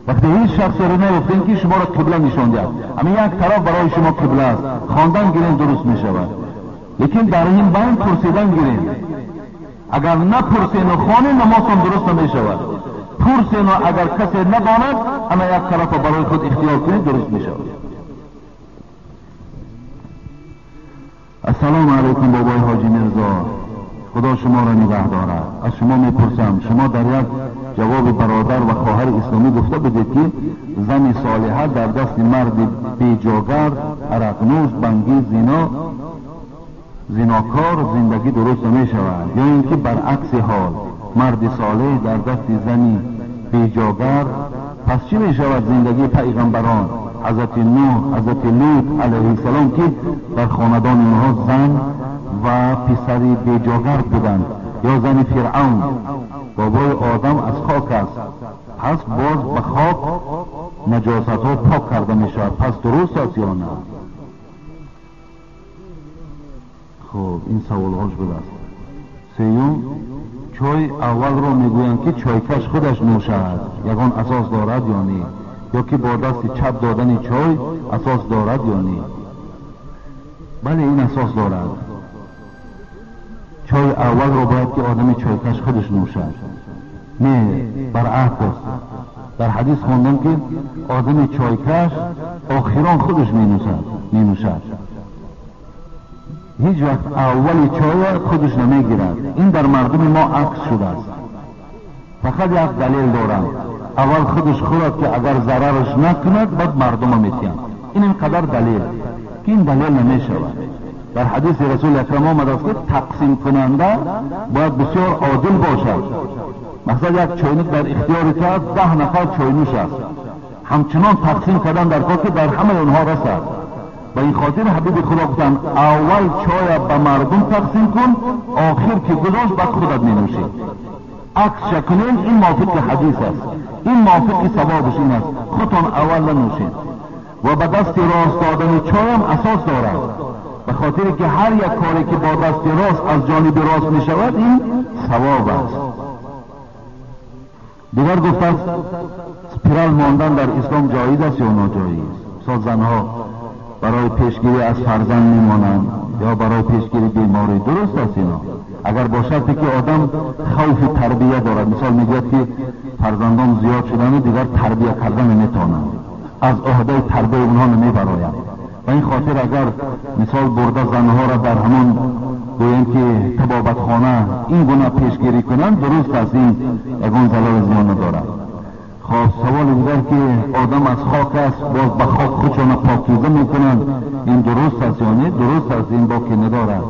S1: Вақте ҳеҷ шахсеро наёфтем ки шуморо қибла нишон диҳад, ҳамин як тараф барои шумо қибла аст, хондан гирем, дуруст мешавад. Лекин дар ин байн пурсидан гирем. Агар напурсену хонем, намозтон дуруст намешавад. Пурсену агар касе надонад, ҳама як тарафро барои худ ихтиёр кунед, дуруст мешавад. Ассалому алайкум бобои ҳоҷи Мирзо, худо шуморо нигаҳ дорад. Аз шумо мепурсам, шумо дар як ҷавоби бародар ва хоҳари исломӣ гуфта будед ки зани солиҳа дар дасти марди беҷогар, арақнӯш, бангӣ, зинокор зиндагӣ дуруст намешавад, ё ин ки баръакси ҳол марди солеҳ дар дасти зани беҷогар, пас чӣ мешавад зиндагии пайғамбарон ҳазрати Нӯҳ, ҳазрати Лут алайҳиссалом ки дар хонадони онҳо зан ва писари беҷогар буданд, ё зани Фиръавн, бобои Одам аз хок аст, пас боз ба хок наҷосатҳо пок карда мешавад, пас дуруст аст ё на? Хуб, ин саволҳош будааст. Сеюм, чой аввалро мегӯянд ки чойкаш худаш нӯшад, ягон асос дорад ё не? Ё ки бо дасти чап додани чой асос дорад ё не? Бале, ин асос дорад. Чой аввалро бояд ки одами чойкаш худаш нӯшад, не баръакс. Дар ҳадис хондам ки одами чойкаш охирон худаш менӯшад, ҳеҷ вақт аввали чоя худаш намегирад. Ин дар мардуми мо акс шудааст. Фақат як далел дорам: аввал худаш хӯрад ки агар зарараш накунад, баъд мардума метиҳанд. Ин инқадар далел ки ин далел намешавад. Дар ҳадиси расули акрам омадааст ки тақсимкунанда бояд бисёр одил бошад. Мақсад як чойник дар ихтиёри ту аст, 10 нафар чойнӯш аст, ҳамчунон тақсим кардан дар кор ки дар ҳамаи онҳо расад. Ба ин хотир ҳабиби худо гуфтанд: аввал чоя ба мардум тақсим кун, охир ки гузошт баъд худат менӯшӣ. Аксша кунем, ин мувофиқи ҳадис аст, ин мувофиқи савобаш ин аст, худтон аввал нанӯшед. Ва ба дасти рост додани чоям асос дорад, ба хотире ки ҳар як коре ки бо дасти рост аз ҷониби рост мешавад, ин савоб аст. Дигар гуфтааст спирал мондан дар ислом ҷоиз аст ё ноҷоиз? Мисол занҳо барои Барои пешгирӣ аз фарзанд мемонанд ё барои пешгирии беморӣ. Дуруст аст ино, агар бо шарте ки одам хавфи тарбия дорад. Мисол мегӯяд ки фарзандон зиёд шудану дигар тарбия карда наметавонанд, аз ӯҳдаи тарбияи онҳо намебарояд. Ба ин хотир агар мисол бурда занҳоро дар ҳамон гӯем ки табобатхона ин гуна пешгирӣ кунанд, дуруст аст, ин ягон залали зиён надорад. Хоб, саволи дигар ки одам аз хок аст, боз ба хок худшона покиза мекунанд, ин дуруст аст ё не? Дуруст аст, ин боке надорад.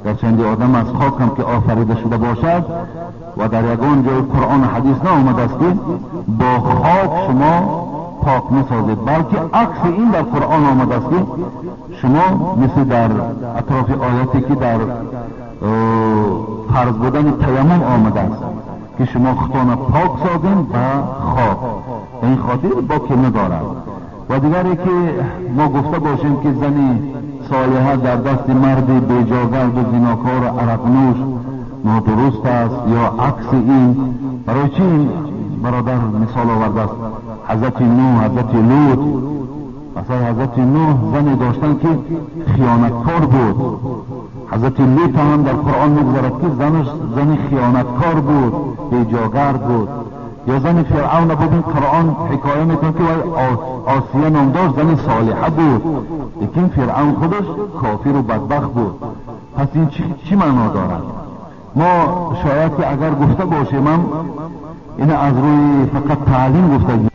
S1: Гарчанде одам аз хок ҳам ки офарида шуда бошад ва дар ягон ҷои Қуръону ҳадис наомадааст ки бо хок шумо пок насозед, балки акси ин дар Қуръон омадааст ки шумо мисли дар атрофи ояте ки дар фарз будани таяммум омадааст ки шумо худтона пок созем ба хок. Ба ин хотир боке надорад. Ва дигаре ки мо гуфта бошем ки зани солиҳа дар дасти марди беҷогарду зинокору арақнӯш нодуруст аст ё акси ин, барои чӣ ин бародар мисол овардааст? Ҳазрати Нӯҳ, ҳазрати Лут. Масалан, ҳазрати Нӯҳ зане доштанд ки хиёнаткор буд. Ҳазрати Лут ҳам дар Қуръон мегузарад ки занаш зани хиёнаткор буд, беҷогард буд. Ё зани Фиръавна бубин, Қуръон ҳикоя мекунад ки вай Осия ном дошт, зани солиҳа буд, лекин Фиръавн худаш кофиру бадбахт буд. Пас ин чӣ маъно дорад? Мо шояд ки агар гуфта бошем ҳам ина аз рӯи фақат таълим гуфтагӣ.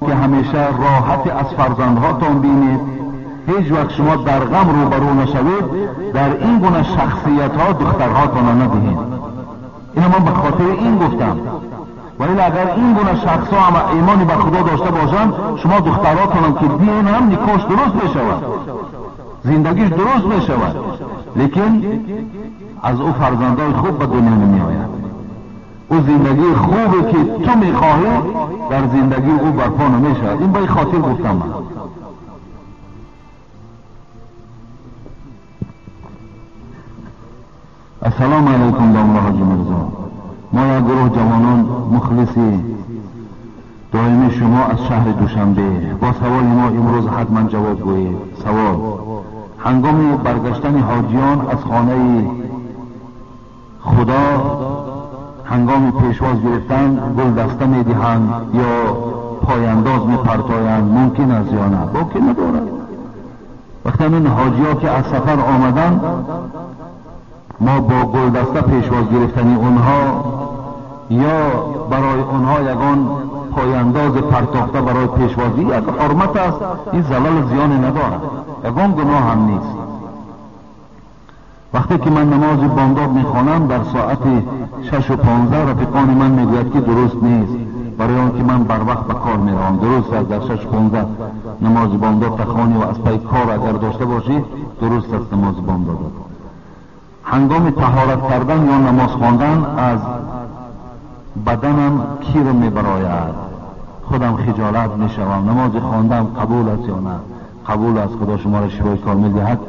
S1: ки ҳамеша роҳати аз фарзандҳотон бинед, ҳеҷ вақт шумо дар ғам рӯбарӯ нашавед, дар ин гуна шахсиятҳо духтарҳотонро надиҳед. Ина ман ба хотири ин гуфтам. Ва ила агар ин гуна шахсҳо ҳама имони ба Худо дошта бошанд, шумо духтаротонам ки диҳен ҳам никоҳш дуруст мешавад, зиндагиш дуруст мешавад, лекин аз ӯ фарзандои хуб ба дунё намеояд. Ӯ зиндагии хубе ки ту мехоҳӣ дар зиндагии ӯ барпо намешавад. Ин ба ин хотир гуфтам ман. Ассалому алайкум, домла ҳоҷи Мирзо. Мо як гурӯҳ ҷавонон мухлиси доимии шумо аз шаҳри Душанбе. Бо саволи мо имрӯз ҳатман ҷавоб гӯед. Савол: ҳангоми баргаштани ҳоҷиён аз хонаи Худо ҳангоми пешвоз гирифтан гулдаста медиҳанд ё пойандоз мепартоянд, мумкин аст ё на? Боке надорад. Вақте ҳамин ҳоҷиҳо ки аз сафар омаданд, мо бо гулдаста пешвоз гирифтани онҳо ё барои онҳо ягон пойандози партохта барои пешвозӣ як ҳурмат аст, ин залалу зиёне надорад, ягон гуноҳ ҳам нест. Вақте ки ман намози бомдод мехонам дар соати 6:15 рафиқони ман мегӯяд ки дуруст нест, барои он ки ман барвақт ба кор меравам. Дуруст аст, дар 6:15 намози бомдод тахонӣ ва аз пай кор агар дошта бошӣ, дуруст аст намози бомдод. Ҳангоми таҳорат кардан ё намоз хондан аз баданам кир мебарояд, худам хиҷолат мешавам. Намози хондам қабул аст ё на? Қабул аст, Худо шуморо шифои комил диҳад.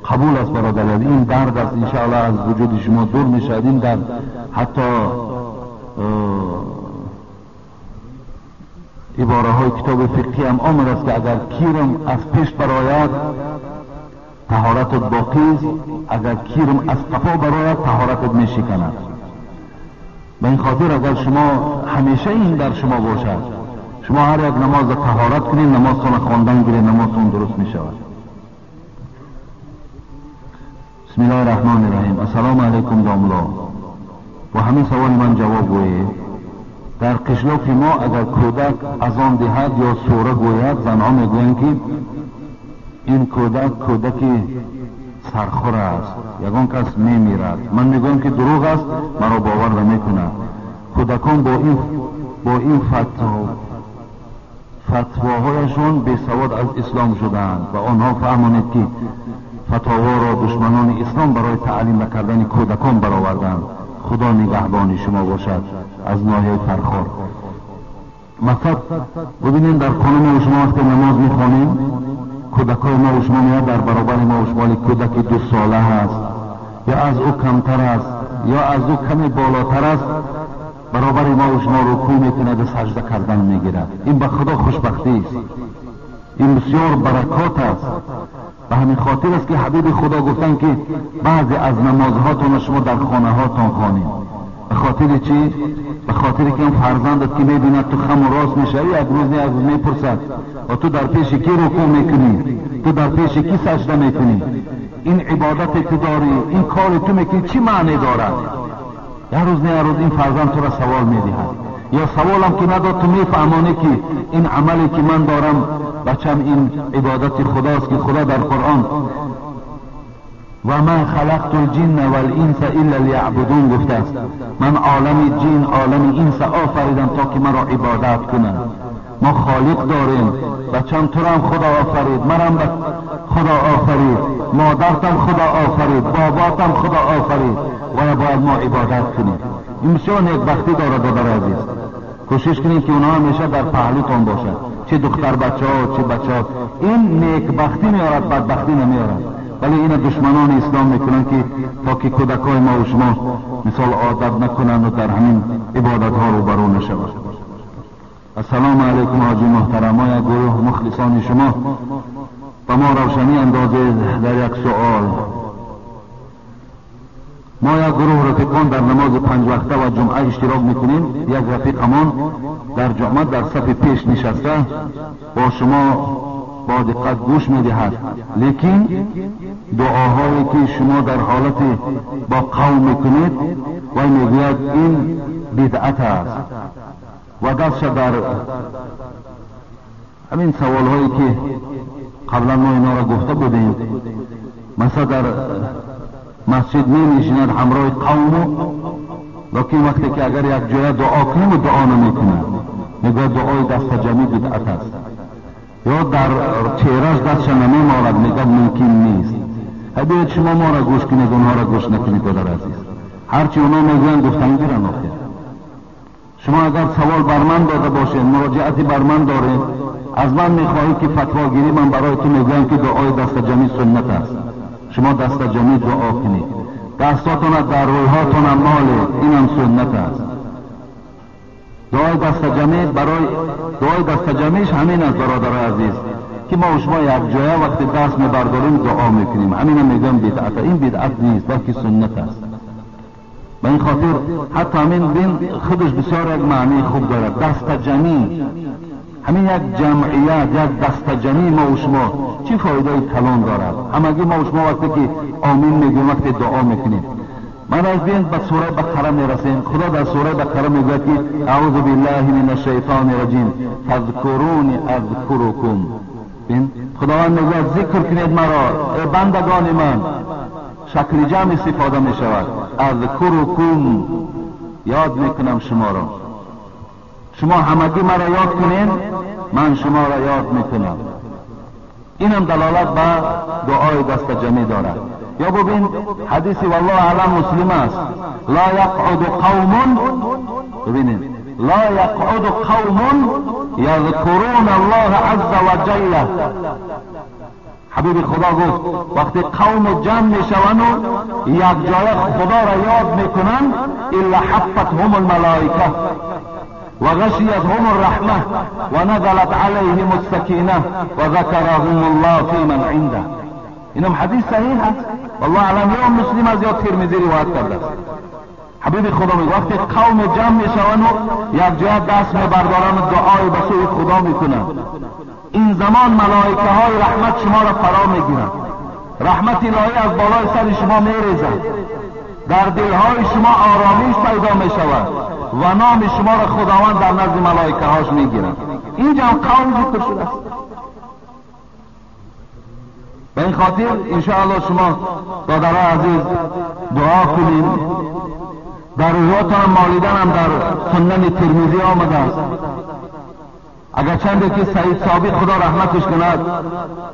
S1: Қабул аст бародари азиз, ин дард аст, иншоаллоҳ аз вуҷуди шумо дур мешавад ин дард. Ҳатто ибораҳои китоби фиқҳӣ ҳам омадааст ки агар кирм аз пеш барояд таҳоратат боқист, агар кирм аз қафо барояд таҳоратат мешиканад. Ба ин хотир агар шумо ҳамеша ин дар шумо бошад, шумо ҳар як намозро таҳорат кунед, намозтонро хондан гиред, намозтон дуруст мешавад. Бисмиллоҳи раҳмони раҳим. Ассалому алайкум домло. Бо ҳамин саволи ман ҷавоб гӯед. Дар қишлоқи мо агар кӯдак азон диҳад ё сура гӯяд, занҳо мегӯянд ки ин кӯдак кӯдаки сархӯр аст, ягон кас мемирад. Ман мегӯям ки дурӯғ аст, маро бовар намекунад. Кӯдакон бо ин фатвоҳояшон бесавод аз ислом шудаанд ва онҳо фаҳмонед ки фатоворо душманони ислом барои таълим накардани кӯдакон бароварданд. Худо нигаҳбони шумо бошад. Аз ноҳияи Фархор. Мақсад бубинем, дар хона мо шумо вақте намоз мехонем, кӯдакҳои мо шумо меояд дар баробари мо шумо, кӯдаки 2 сола ҳаст یا از او کمتر است یا از او کمی بالاتر است، برابر ما و شما رکوع میکند و سجده کردن میگیرد. این به خدا خوشبختی است، این بسیار برکات است. به همین خاطر است که حبیب خدا گفتن که بعضی از نمازهاتون شما در خانه هاتون خوانید. به خاطر چی؟ به خاطر که اون فرزندت که میبیند تو خم و راست میشوی، یک روز نه یک روز میپرسد و تو در پیش کی رکوع میکنی، تو در پیش کی سجده میکنی، این عبادت تو داری، این کار تو میکنی چی معنی دارد؟ یک روز نه یک روز این فرزند تو را سوال میدهد، یا سوالم که نداد تو میفهمانی که این عملی که من دارم بچم این عبادت خداست که خدا در قرآن و ما خلقت الجن والانس الا لیعبدون گفته است. من عالم جن عالم انس آفریدم تا که مرا عبادت کنند. ما خالق داریم، بچم تو را خدا آفرید، مرم خدا آفرید، مادرتم خدا آفرید، باباتم خدا آفرید و باید ما عبادت کنیم. این بسیار نیکبختی داره برادر عزیز. کوشش کنید که اونها همیشه در پهلوتان باشد، چه دختر بچه ها چه بچه ها. این نیکبختی میارد، بدبختی نمیارد. ولی این دشمنان اسلام میکنن که تا که کودکای ما و شما مثال عادت نکنند و در همین عبادت ها روبرو نشود. السلام علیکم حاجی محترم، ما یک گروه مخلصان شما و ما روشنی اندازید در یک سوال. ما یک گروه رفیقان در نماز پنج وقته و جمعه اشتراک میکنیم. یک رفیقمان در جمعه در صف پیش نشسته با شما با دقت گوش میدهد، لیکن دعاهایی که شما در حالت با قوم میکنید و میگوید این بدعت است و دستش در همین سوالهایی که قبلا ما اینا را گفته بودیم، مثلا در مسجد می نشیند همراه قوم، لیکن وقتی که اگر یک جای دعا کنیم و دعا نمیکند، میگوید دعای دست جمعی بدعت است، یا در چهرهش دستش نمیمالد، میگه ممکن نیست. بیاید شما ما را گوش کنید، اونها را گوش نکنید. برادر عزیز، هرچی اونا میگویند گفتن گیرن. آخر شما اگر سوال بر من داده باشید، مراجعتی بر من دارید، از من میخواهید که فتوا گیری، من برای تو میگویم که دعای دست جمعی سنت است. شما دست جمعی دعا کنید، دستاتون در رویهاتون مالید، اینم سنت است. دعای دست جمعی برای دعای دست جمعیش همین است برادر عزیز، که ما و شما یک جایه وقتی دست میبرداریم دعا میکنیم، همین هم میگم بدعت. این بدعت نیست بلکه سنت است. به این خاطر حتی همین بین خودش بسیار یک معنی خوب دارد، دست جمعی، همین یک جمعیت، یک دست جمعی ما و شما چی فایده کلان دارد. همگی ما و شما وقتی که آمین میگیم، وقتی دعا میکنیم، من از بین به سوره بقره میرسیم. خدا در سوره بقره میگوید که اعوذ بالله من الشیطان الرجیم فاذکرونی اذکرکم. خداوند میگوید ذکر کنید مرا ای بندگان من. شکل جمع استفاده میشود، اذکرکم، یاد میکنم شما را. شما همگی مرا یاد کنین، من شما را یاد میکنم. اینم دلالت به دعای دست جمعی دارد. یا ببین حدیث والله اعلم مسلم است، لا یقعد قوم، ببینید، لا یقعد قوم یذکرون الله عز وجل. حبیب خدا گفت وقتی قوم جمع میشوند و یک جای خدا را یاد میکنند، الا حفتهم الملائکه و غشیتهم الرحمه و نزلت علیهم السکینه و ذکرهم الله فی من عنده. اینم حدیث صحیح است، والله اعلم یا مسلم از یا ترمذی روایت کرده است. حبیب خدا میگه وقتی قوم جمع میشوند و یک جای دست میبردارند و دعای به سوی خدا میکنند، این زمان ملائکه های رحمت شما را فرا میگیرند، رحمت الهی از بالای سر شما میریزد، در دلهای شما آرامش پیدا میشود و نام شما را خداوند در نزد ملائکه هاش میگیرد. اینجا هم قوم ذکر شده است. به این خاطر انشاءالله شما برادران عزیز دعا کنیم. در روحاتان مالیدن هم در سنن ترمذی آمده است. اگر چنده که سعید ثابت خدا رحمتش کند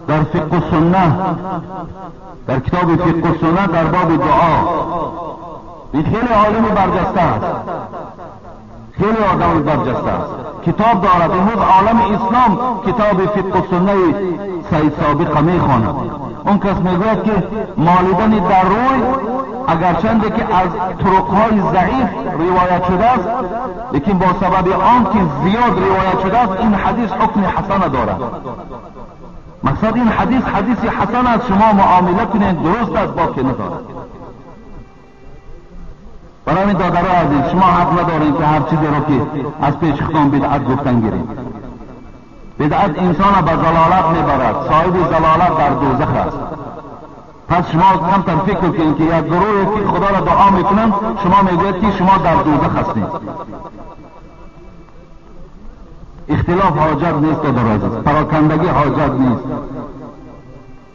S1: در فقه و سنه، در کتاب فقه و سنه در باب دعا، این خیلی عالم برجسته است، خیلی آدم برجسته است، کتاب دارد. امروز عالم اسلام کتاب فقه و سنه سعید سابق میخواند. اون کس میگوید که مالیدن در روی اگرچنده که از طرقهای ضعیف روایت شده است، لیکن با سبب آن که زیاد روایت شده است این حدیث حکم حسن دارد. مقصد این حدیث حدیث حسن است، شما معامله کنید درست است، باکی ندارد. برای این دادرای عزیز شما حق ندارید که هر چیزی رو که از پیش خودتان بدعت گفتن گیرید. بدعت انسان به ضلالت میبرد، صاحب ضلالت در دوزخ است. پس شما کمتر فکر کنید که یک گروهی که خدا را دعا میکنند شما میگوید که شما در دوزخ هستید. اختلاف حاجت نیست دادر عزیز، پراکندگی حاجت نیست.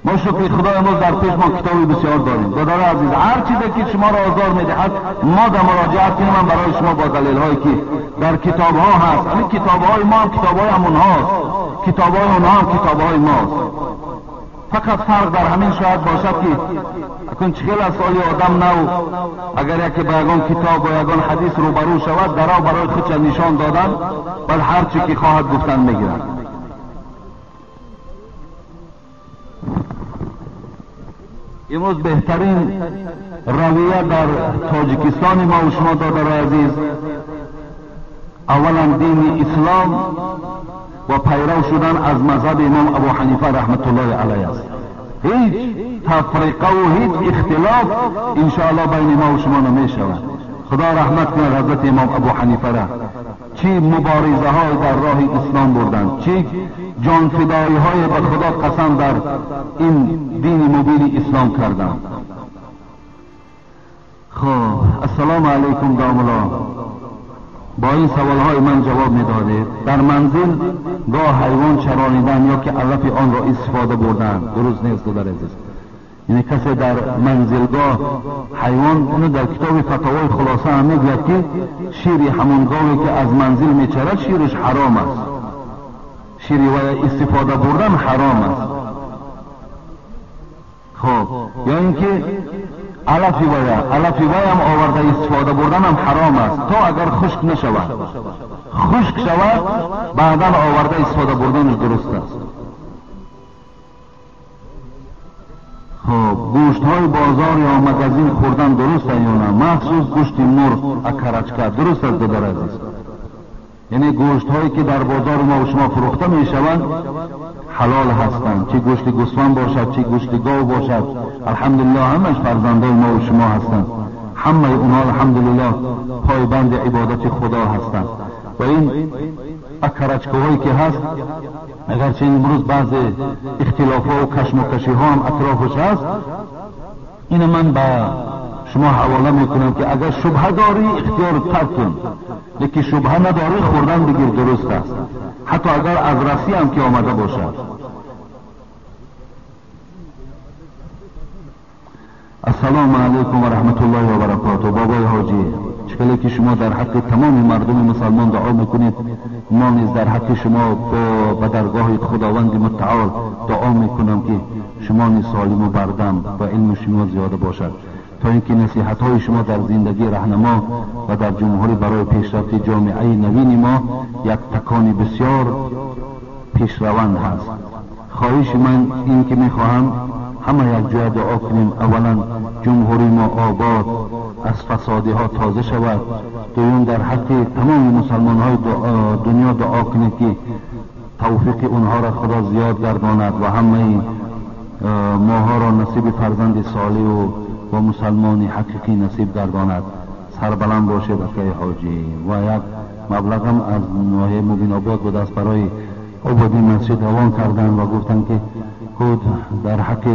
S1: ما شکر خدا امروز در پیش ما کتابی بسیار داریم. دادر عزیز هر چیزی که شما را آزار میدهد ما در مراجعه کنیم، من برای شما با دلیل هایی که در کتاب ها هست. همین کتاب های ما هم کتاب های همونهاست، کتاب های اونها هم کتاب های ماست. فقط فرق در همین شاید باشد که اکنون چخیل از سالی آدم نو اگر یکی به یگان کتاب و یگان حدیث روبرو شود درا برای خودش نشان دادن، بل هر چی که خواهد گفتن میگیرد. امروز بهترین رویه در تاجیکستان ما و شما دادر عزیز، اولا دین اسلام و پیرو شدن از مذهب امام ابو حنیفه رحمت الله علیه است. هیچ تفریقه و هیچ اختلاف انشاءالله بین ما و شما نمی شود. خدا رحمت کنه حضرت امام ابو حنیفه را، چی مبارزه های در راه اسلام بردند، چی جانفدایی های به خدا قسم در این دین مبین اسلام کردند. خب السلام علیکم داملا، با این سوال های من جواب میدادید. در منزل گاه حیوان چرانیدن یا که علف آن را استفاده بردن درست نیست در عزیز. یعنی کسی در منزلگاه حیوان، اونو در کتاب فتاوای خلاصه هم میگوید که شیر همون گاوی که از منزل میچرد شیرش حرام است، شیری و استفاده بردن حرام است. خب یا اینکه علفی وای هم آورده استفاده بردن هم حرام است تا اگر خشک نشود. خشک شود بعدا آورده استفاده بردنش درست است. خب گوشت های بازار یا مگزین خوردن درست است یا نه؟ مخصوص گوشت مرغ اکرچکه درست است دادر عزیز. یعنی گوشت هایی که در بازار ما و شما فروخته می شوند حلال هستند، چه گوشت گوسفند باشد چه گوشت گاو باشد. الحمدلله همش فرزندان ما و شما هستند، همه اونها الحمدلله پایبند عبادت خدا هستند. و این اکرچکه هایی که هست، اگرچه امروز بعض اختلاف ها و کشمکشی ها هم اطرافش هست، این من به شما حواله میکنم که اگر شبهه داری اختیار ترک کن، لیکن شبهه نداری خوردن بگیر درست است، حتی اگر از رسی هم که آمده باشد. السلام علیکم و رحمت الله و برکاته. بابای حاجی، چکلی که شما در حق تمام مردم مسلمان دعا میکنید، ما نیز در حق شما به درگاه خداوند متعال دعا میکنم که شما نیز سالم و بردم و علم شما زیاده باشد، تا اینکه نصیحت های شما در زندگی رهنما و در جمهوری برای پیشرفت جامعه نوین ما یک تکان بسیار پیشروند هست. خواهش من این که میخواهم همه یک جای دعا کنیم، اولا جمهوری ما آباد از فسادی ها تازه شود، دوم در حق تمام مسلمان های دنیا دعا کنید که توفیق اونها را خدا زیاد گرداند و همه ماها را نصیب فرزند صالح و مسلمان حقیقی نصیب گرداند. سربلند باشه بکای حاجی. و یک مبلغم از ناحیه مبین آباد بود است برای آبادی مسجد روان کردن و گفتن که خود در حق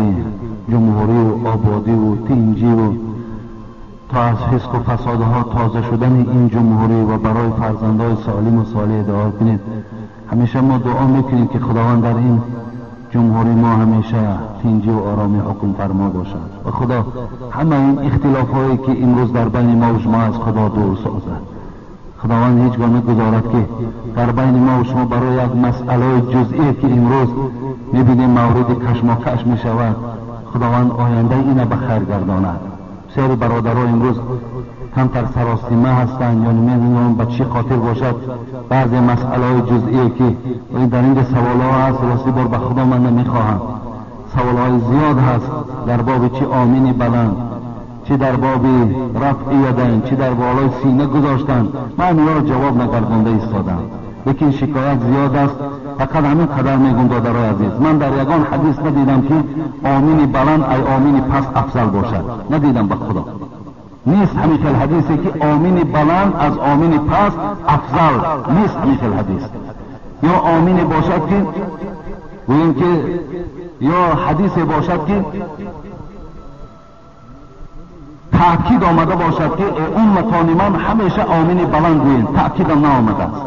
S1: جمهوری و آبادی و تینجی و تا از فسق و فسادها تازه شدن این جمهوری و برای فرزندهای سالم و صالح دعا کنید. همیشه ما دعا میکنیم که خداوند در این جمهوری ما همیشه تینجی و آرامی حکم فرما باشد و خدا همه این اختلاف هایی که امروز در بین ما و شما از خدا دور سازد. خداوند هیچگاه نگذارد که در بین ما و شما برای یک مسئله جزئی که امروز میبینیم مورد کشماکش میشود، خداوند آینده اینه به خیر گرداند. بسیاری برادرها امروز کمتر سراسیمه هستند یا نمیدونم به چی خاطر باشد، بعضی مسئله های جزئی که در اینجا سوال ها هست، راستی بار به خدا من نمیخواهم، سوال های زیاد هست در باب چی آمینی بلند، چی در باب رفع یدین، چی در بالای سینه گذاشتن، من اینا رو جواب نگردانده ایستادم. لیکن شکایت زیاد است. فقط همین قدر میگم دادرای عزیز، من در یگان حدیث ندیدم که آمین بلند ای آمین پس افضل باشد، ندیدم به خدا. نیست همین خیل حدیثی که آمین بلند از آمین پس افضل، نیست همین خیل حدیث. یا آمین باشد که گوییم که یا حدیث باشد که تأکید آمده باشد که امتان من همیشه آمین بلند گوییم، تأکید هم نآمده است.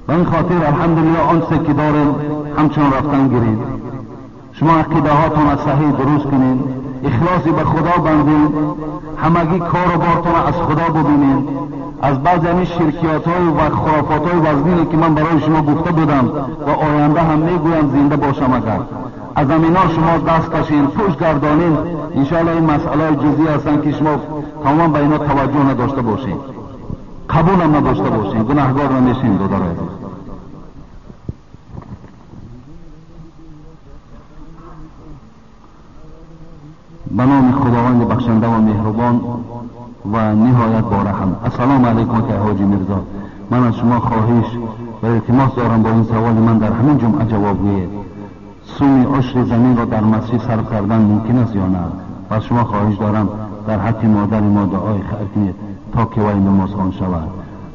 S1: به این خاطر الحمدلله آنچه که داریم همچنان رفتن گیرید. شما عقیده هاتون از صحیح درست کنین، اخلاصی به خدا بندین، همگی کار و بارتون از خدا ببینین. از بعضی همین شرکیات های و خرافات های وزنینی که من برای شما گفته بودم و آینده هم میگویم زنده باشم، اگر از همینا شما دست کشین، پشت گردانین، انشاءالله این مسئله جزئی هستن که شما تمام به اینا توجه نداشته باشین، قبول هم نداشته باشین، گناهگار نمیشین دادرای عزیز. به نام خداوند بخشنده و مهربان و نهایت بارحم. السلام علیکم که حاجی میرزا، من از شما خواهش و التماس دارم با این سوال من در همین جمعه جواب گویید. سوم عشر زمین را در مسجد صرف کردن ممکن است یا نه؟ و از شما خواهش دارم در حق مادر ما دعای خیر کنید تا که وی نمازخوان شود.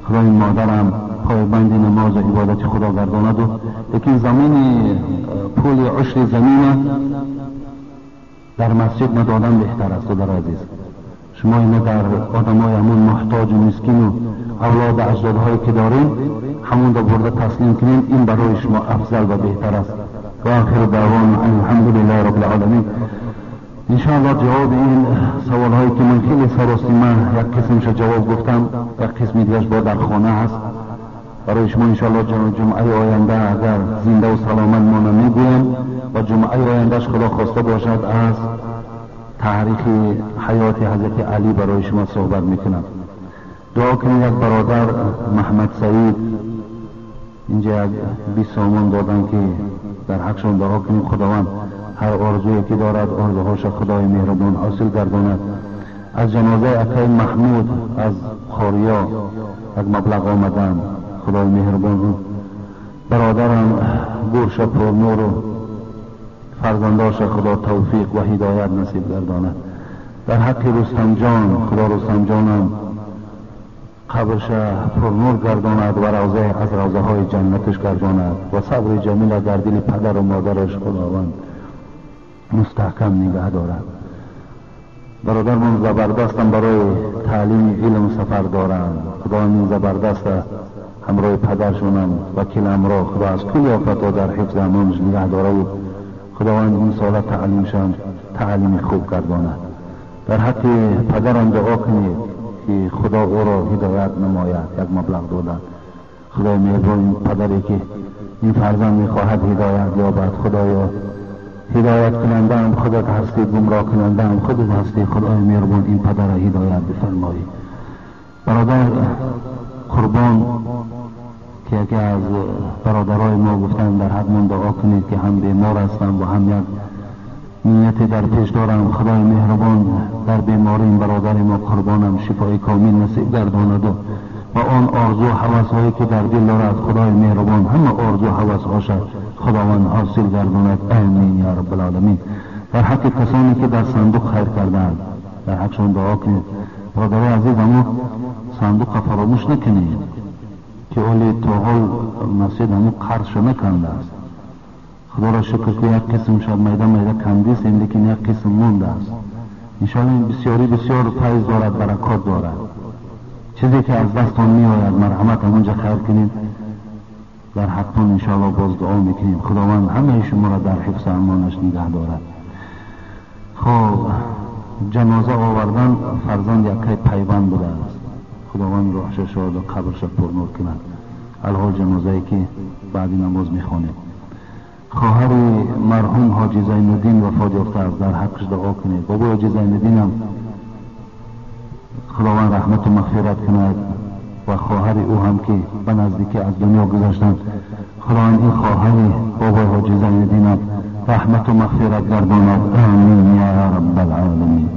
S1: خدای مادرم پایبند نماز و عبادت خدا گرداند. و لیکن زمین پول عشر زمین در مسجد ندادن بهتر است. در عزیز شما اینا در آدمای همون محتاج و مسکین و اولاد اجدادهایی که داریم همون را برده تسلیم کنیم، این برای شما افضل و بهتر است. و آخر دعوانا الحمدلله رب العالمین. انشاءالله جواب این سوال هایی که من خیلی سراستی من یک قسمش جواب گفتم، یک قسم دیگرش با در خانه هست برای شما. انشاءالله جمعه آینده اگر زنده و سلامت مانم میگویم و جمعه آیندهش خدا خواسته باشد از تاریخ حیات حضرت علی برای شما صحبت میکنم. دعا کنید یک برادر محمد سعید اینجا یک 20 سامان دادن که در حقشان دعا کنیم خداوند هر آرزویی که دارد آرزوهاش خدای مهربان حاصل گرداند. از جنازه اکای محمود از خاریا یک مبلغ آمدن، خدای مهربان برادرم گورش پرنور و فرزنداش خدا توفیق و هدایت نصیب گرداند. در حق رستم جان خدا رستم جانم قبرش پرنور گرداند و روضه از روضه های جنتش گرداند و صبر جمیل در دل پدر و مادرش خداوند مستحکم نگه دارد. برادرمان زبردستم برای تعلیم علم سفر دارند، خداوند این زبردست همراه پدرشونم وکیل امرا خدا از کل آفت‌ها در حفظ امانش نگه داره و خداوند این سال تعلیمشان تعلیم خوب گرداند. در حق پدرم دعا کنید که خدا او را هدایت نماید. یک مبلغ دادن خدای مهربان این پدری که این فرزند میخواهد هدایت یابد، خدایا هدایت کننده هم خودت هستی، گمراه کننده هم خودت هستی، خدای مهربان این پدر را هدایت بفرمایی. برادر قربان که یکی از برادرای ما گفتن در حق من دعا کنید که هم بیمار هستم و هم یک نیت در پیش دارم، خدای مهربان در بیماری این برادر ما قربانم شفای کامل نصیب گرداند و آن آرزو و هوس هایی که در دل دارد خدای مهربان همه آرزو و هوس هاش خداوند حاصل گرداند. آمین یا رب العالمین. در حق کسانی که در صندوق خیر کردند در حقشان دعا کنید. برادرای عزیز اما صندوق فراموش نکنید که اولی تا حال مسجد همون قرض نکنده است. خدا را شکر که یک قسم شد میده میده کندیست، لیکن یک قسم مونده است. انشاءالله این بسیاری بسیار فیض دارد، برکات دارد. چیزی که از دستان می آید مرحمت همونجا خیر کنید، در حقتان انشاءالله باز دعا میکنیم. خداوند همه شما را در حفظ امانش نگه دارد. خب جنازه آوردن فرزند یکی پیوند بوده است، خداوند روحش شاد و قبرش پرنور کند. الحال جنازه که بعد نماز میخوانیم. خواهر مرحوم حاجی زینالدین وفات یافته است، در حقش دعا کنید. بابا حاجی زینالدین هم خداوند رحمت و مغفرت کند و خواهر او هم که به نزدیکی از دنیا گذشتند، خداوند این خواهر بابا حاجی زینالدین هم رحمت و مغفرت گرداند. آمین یا رب العالمین.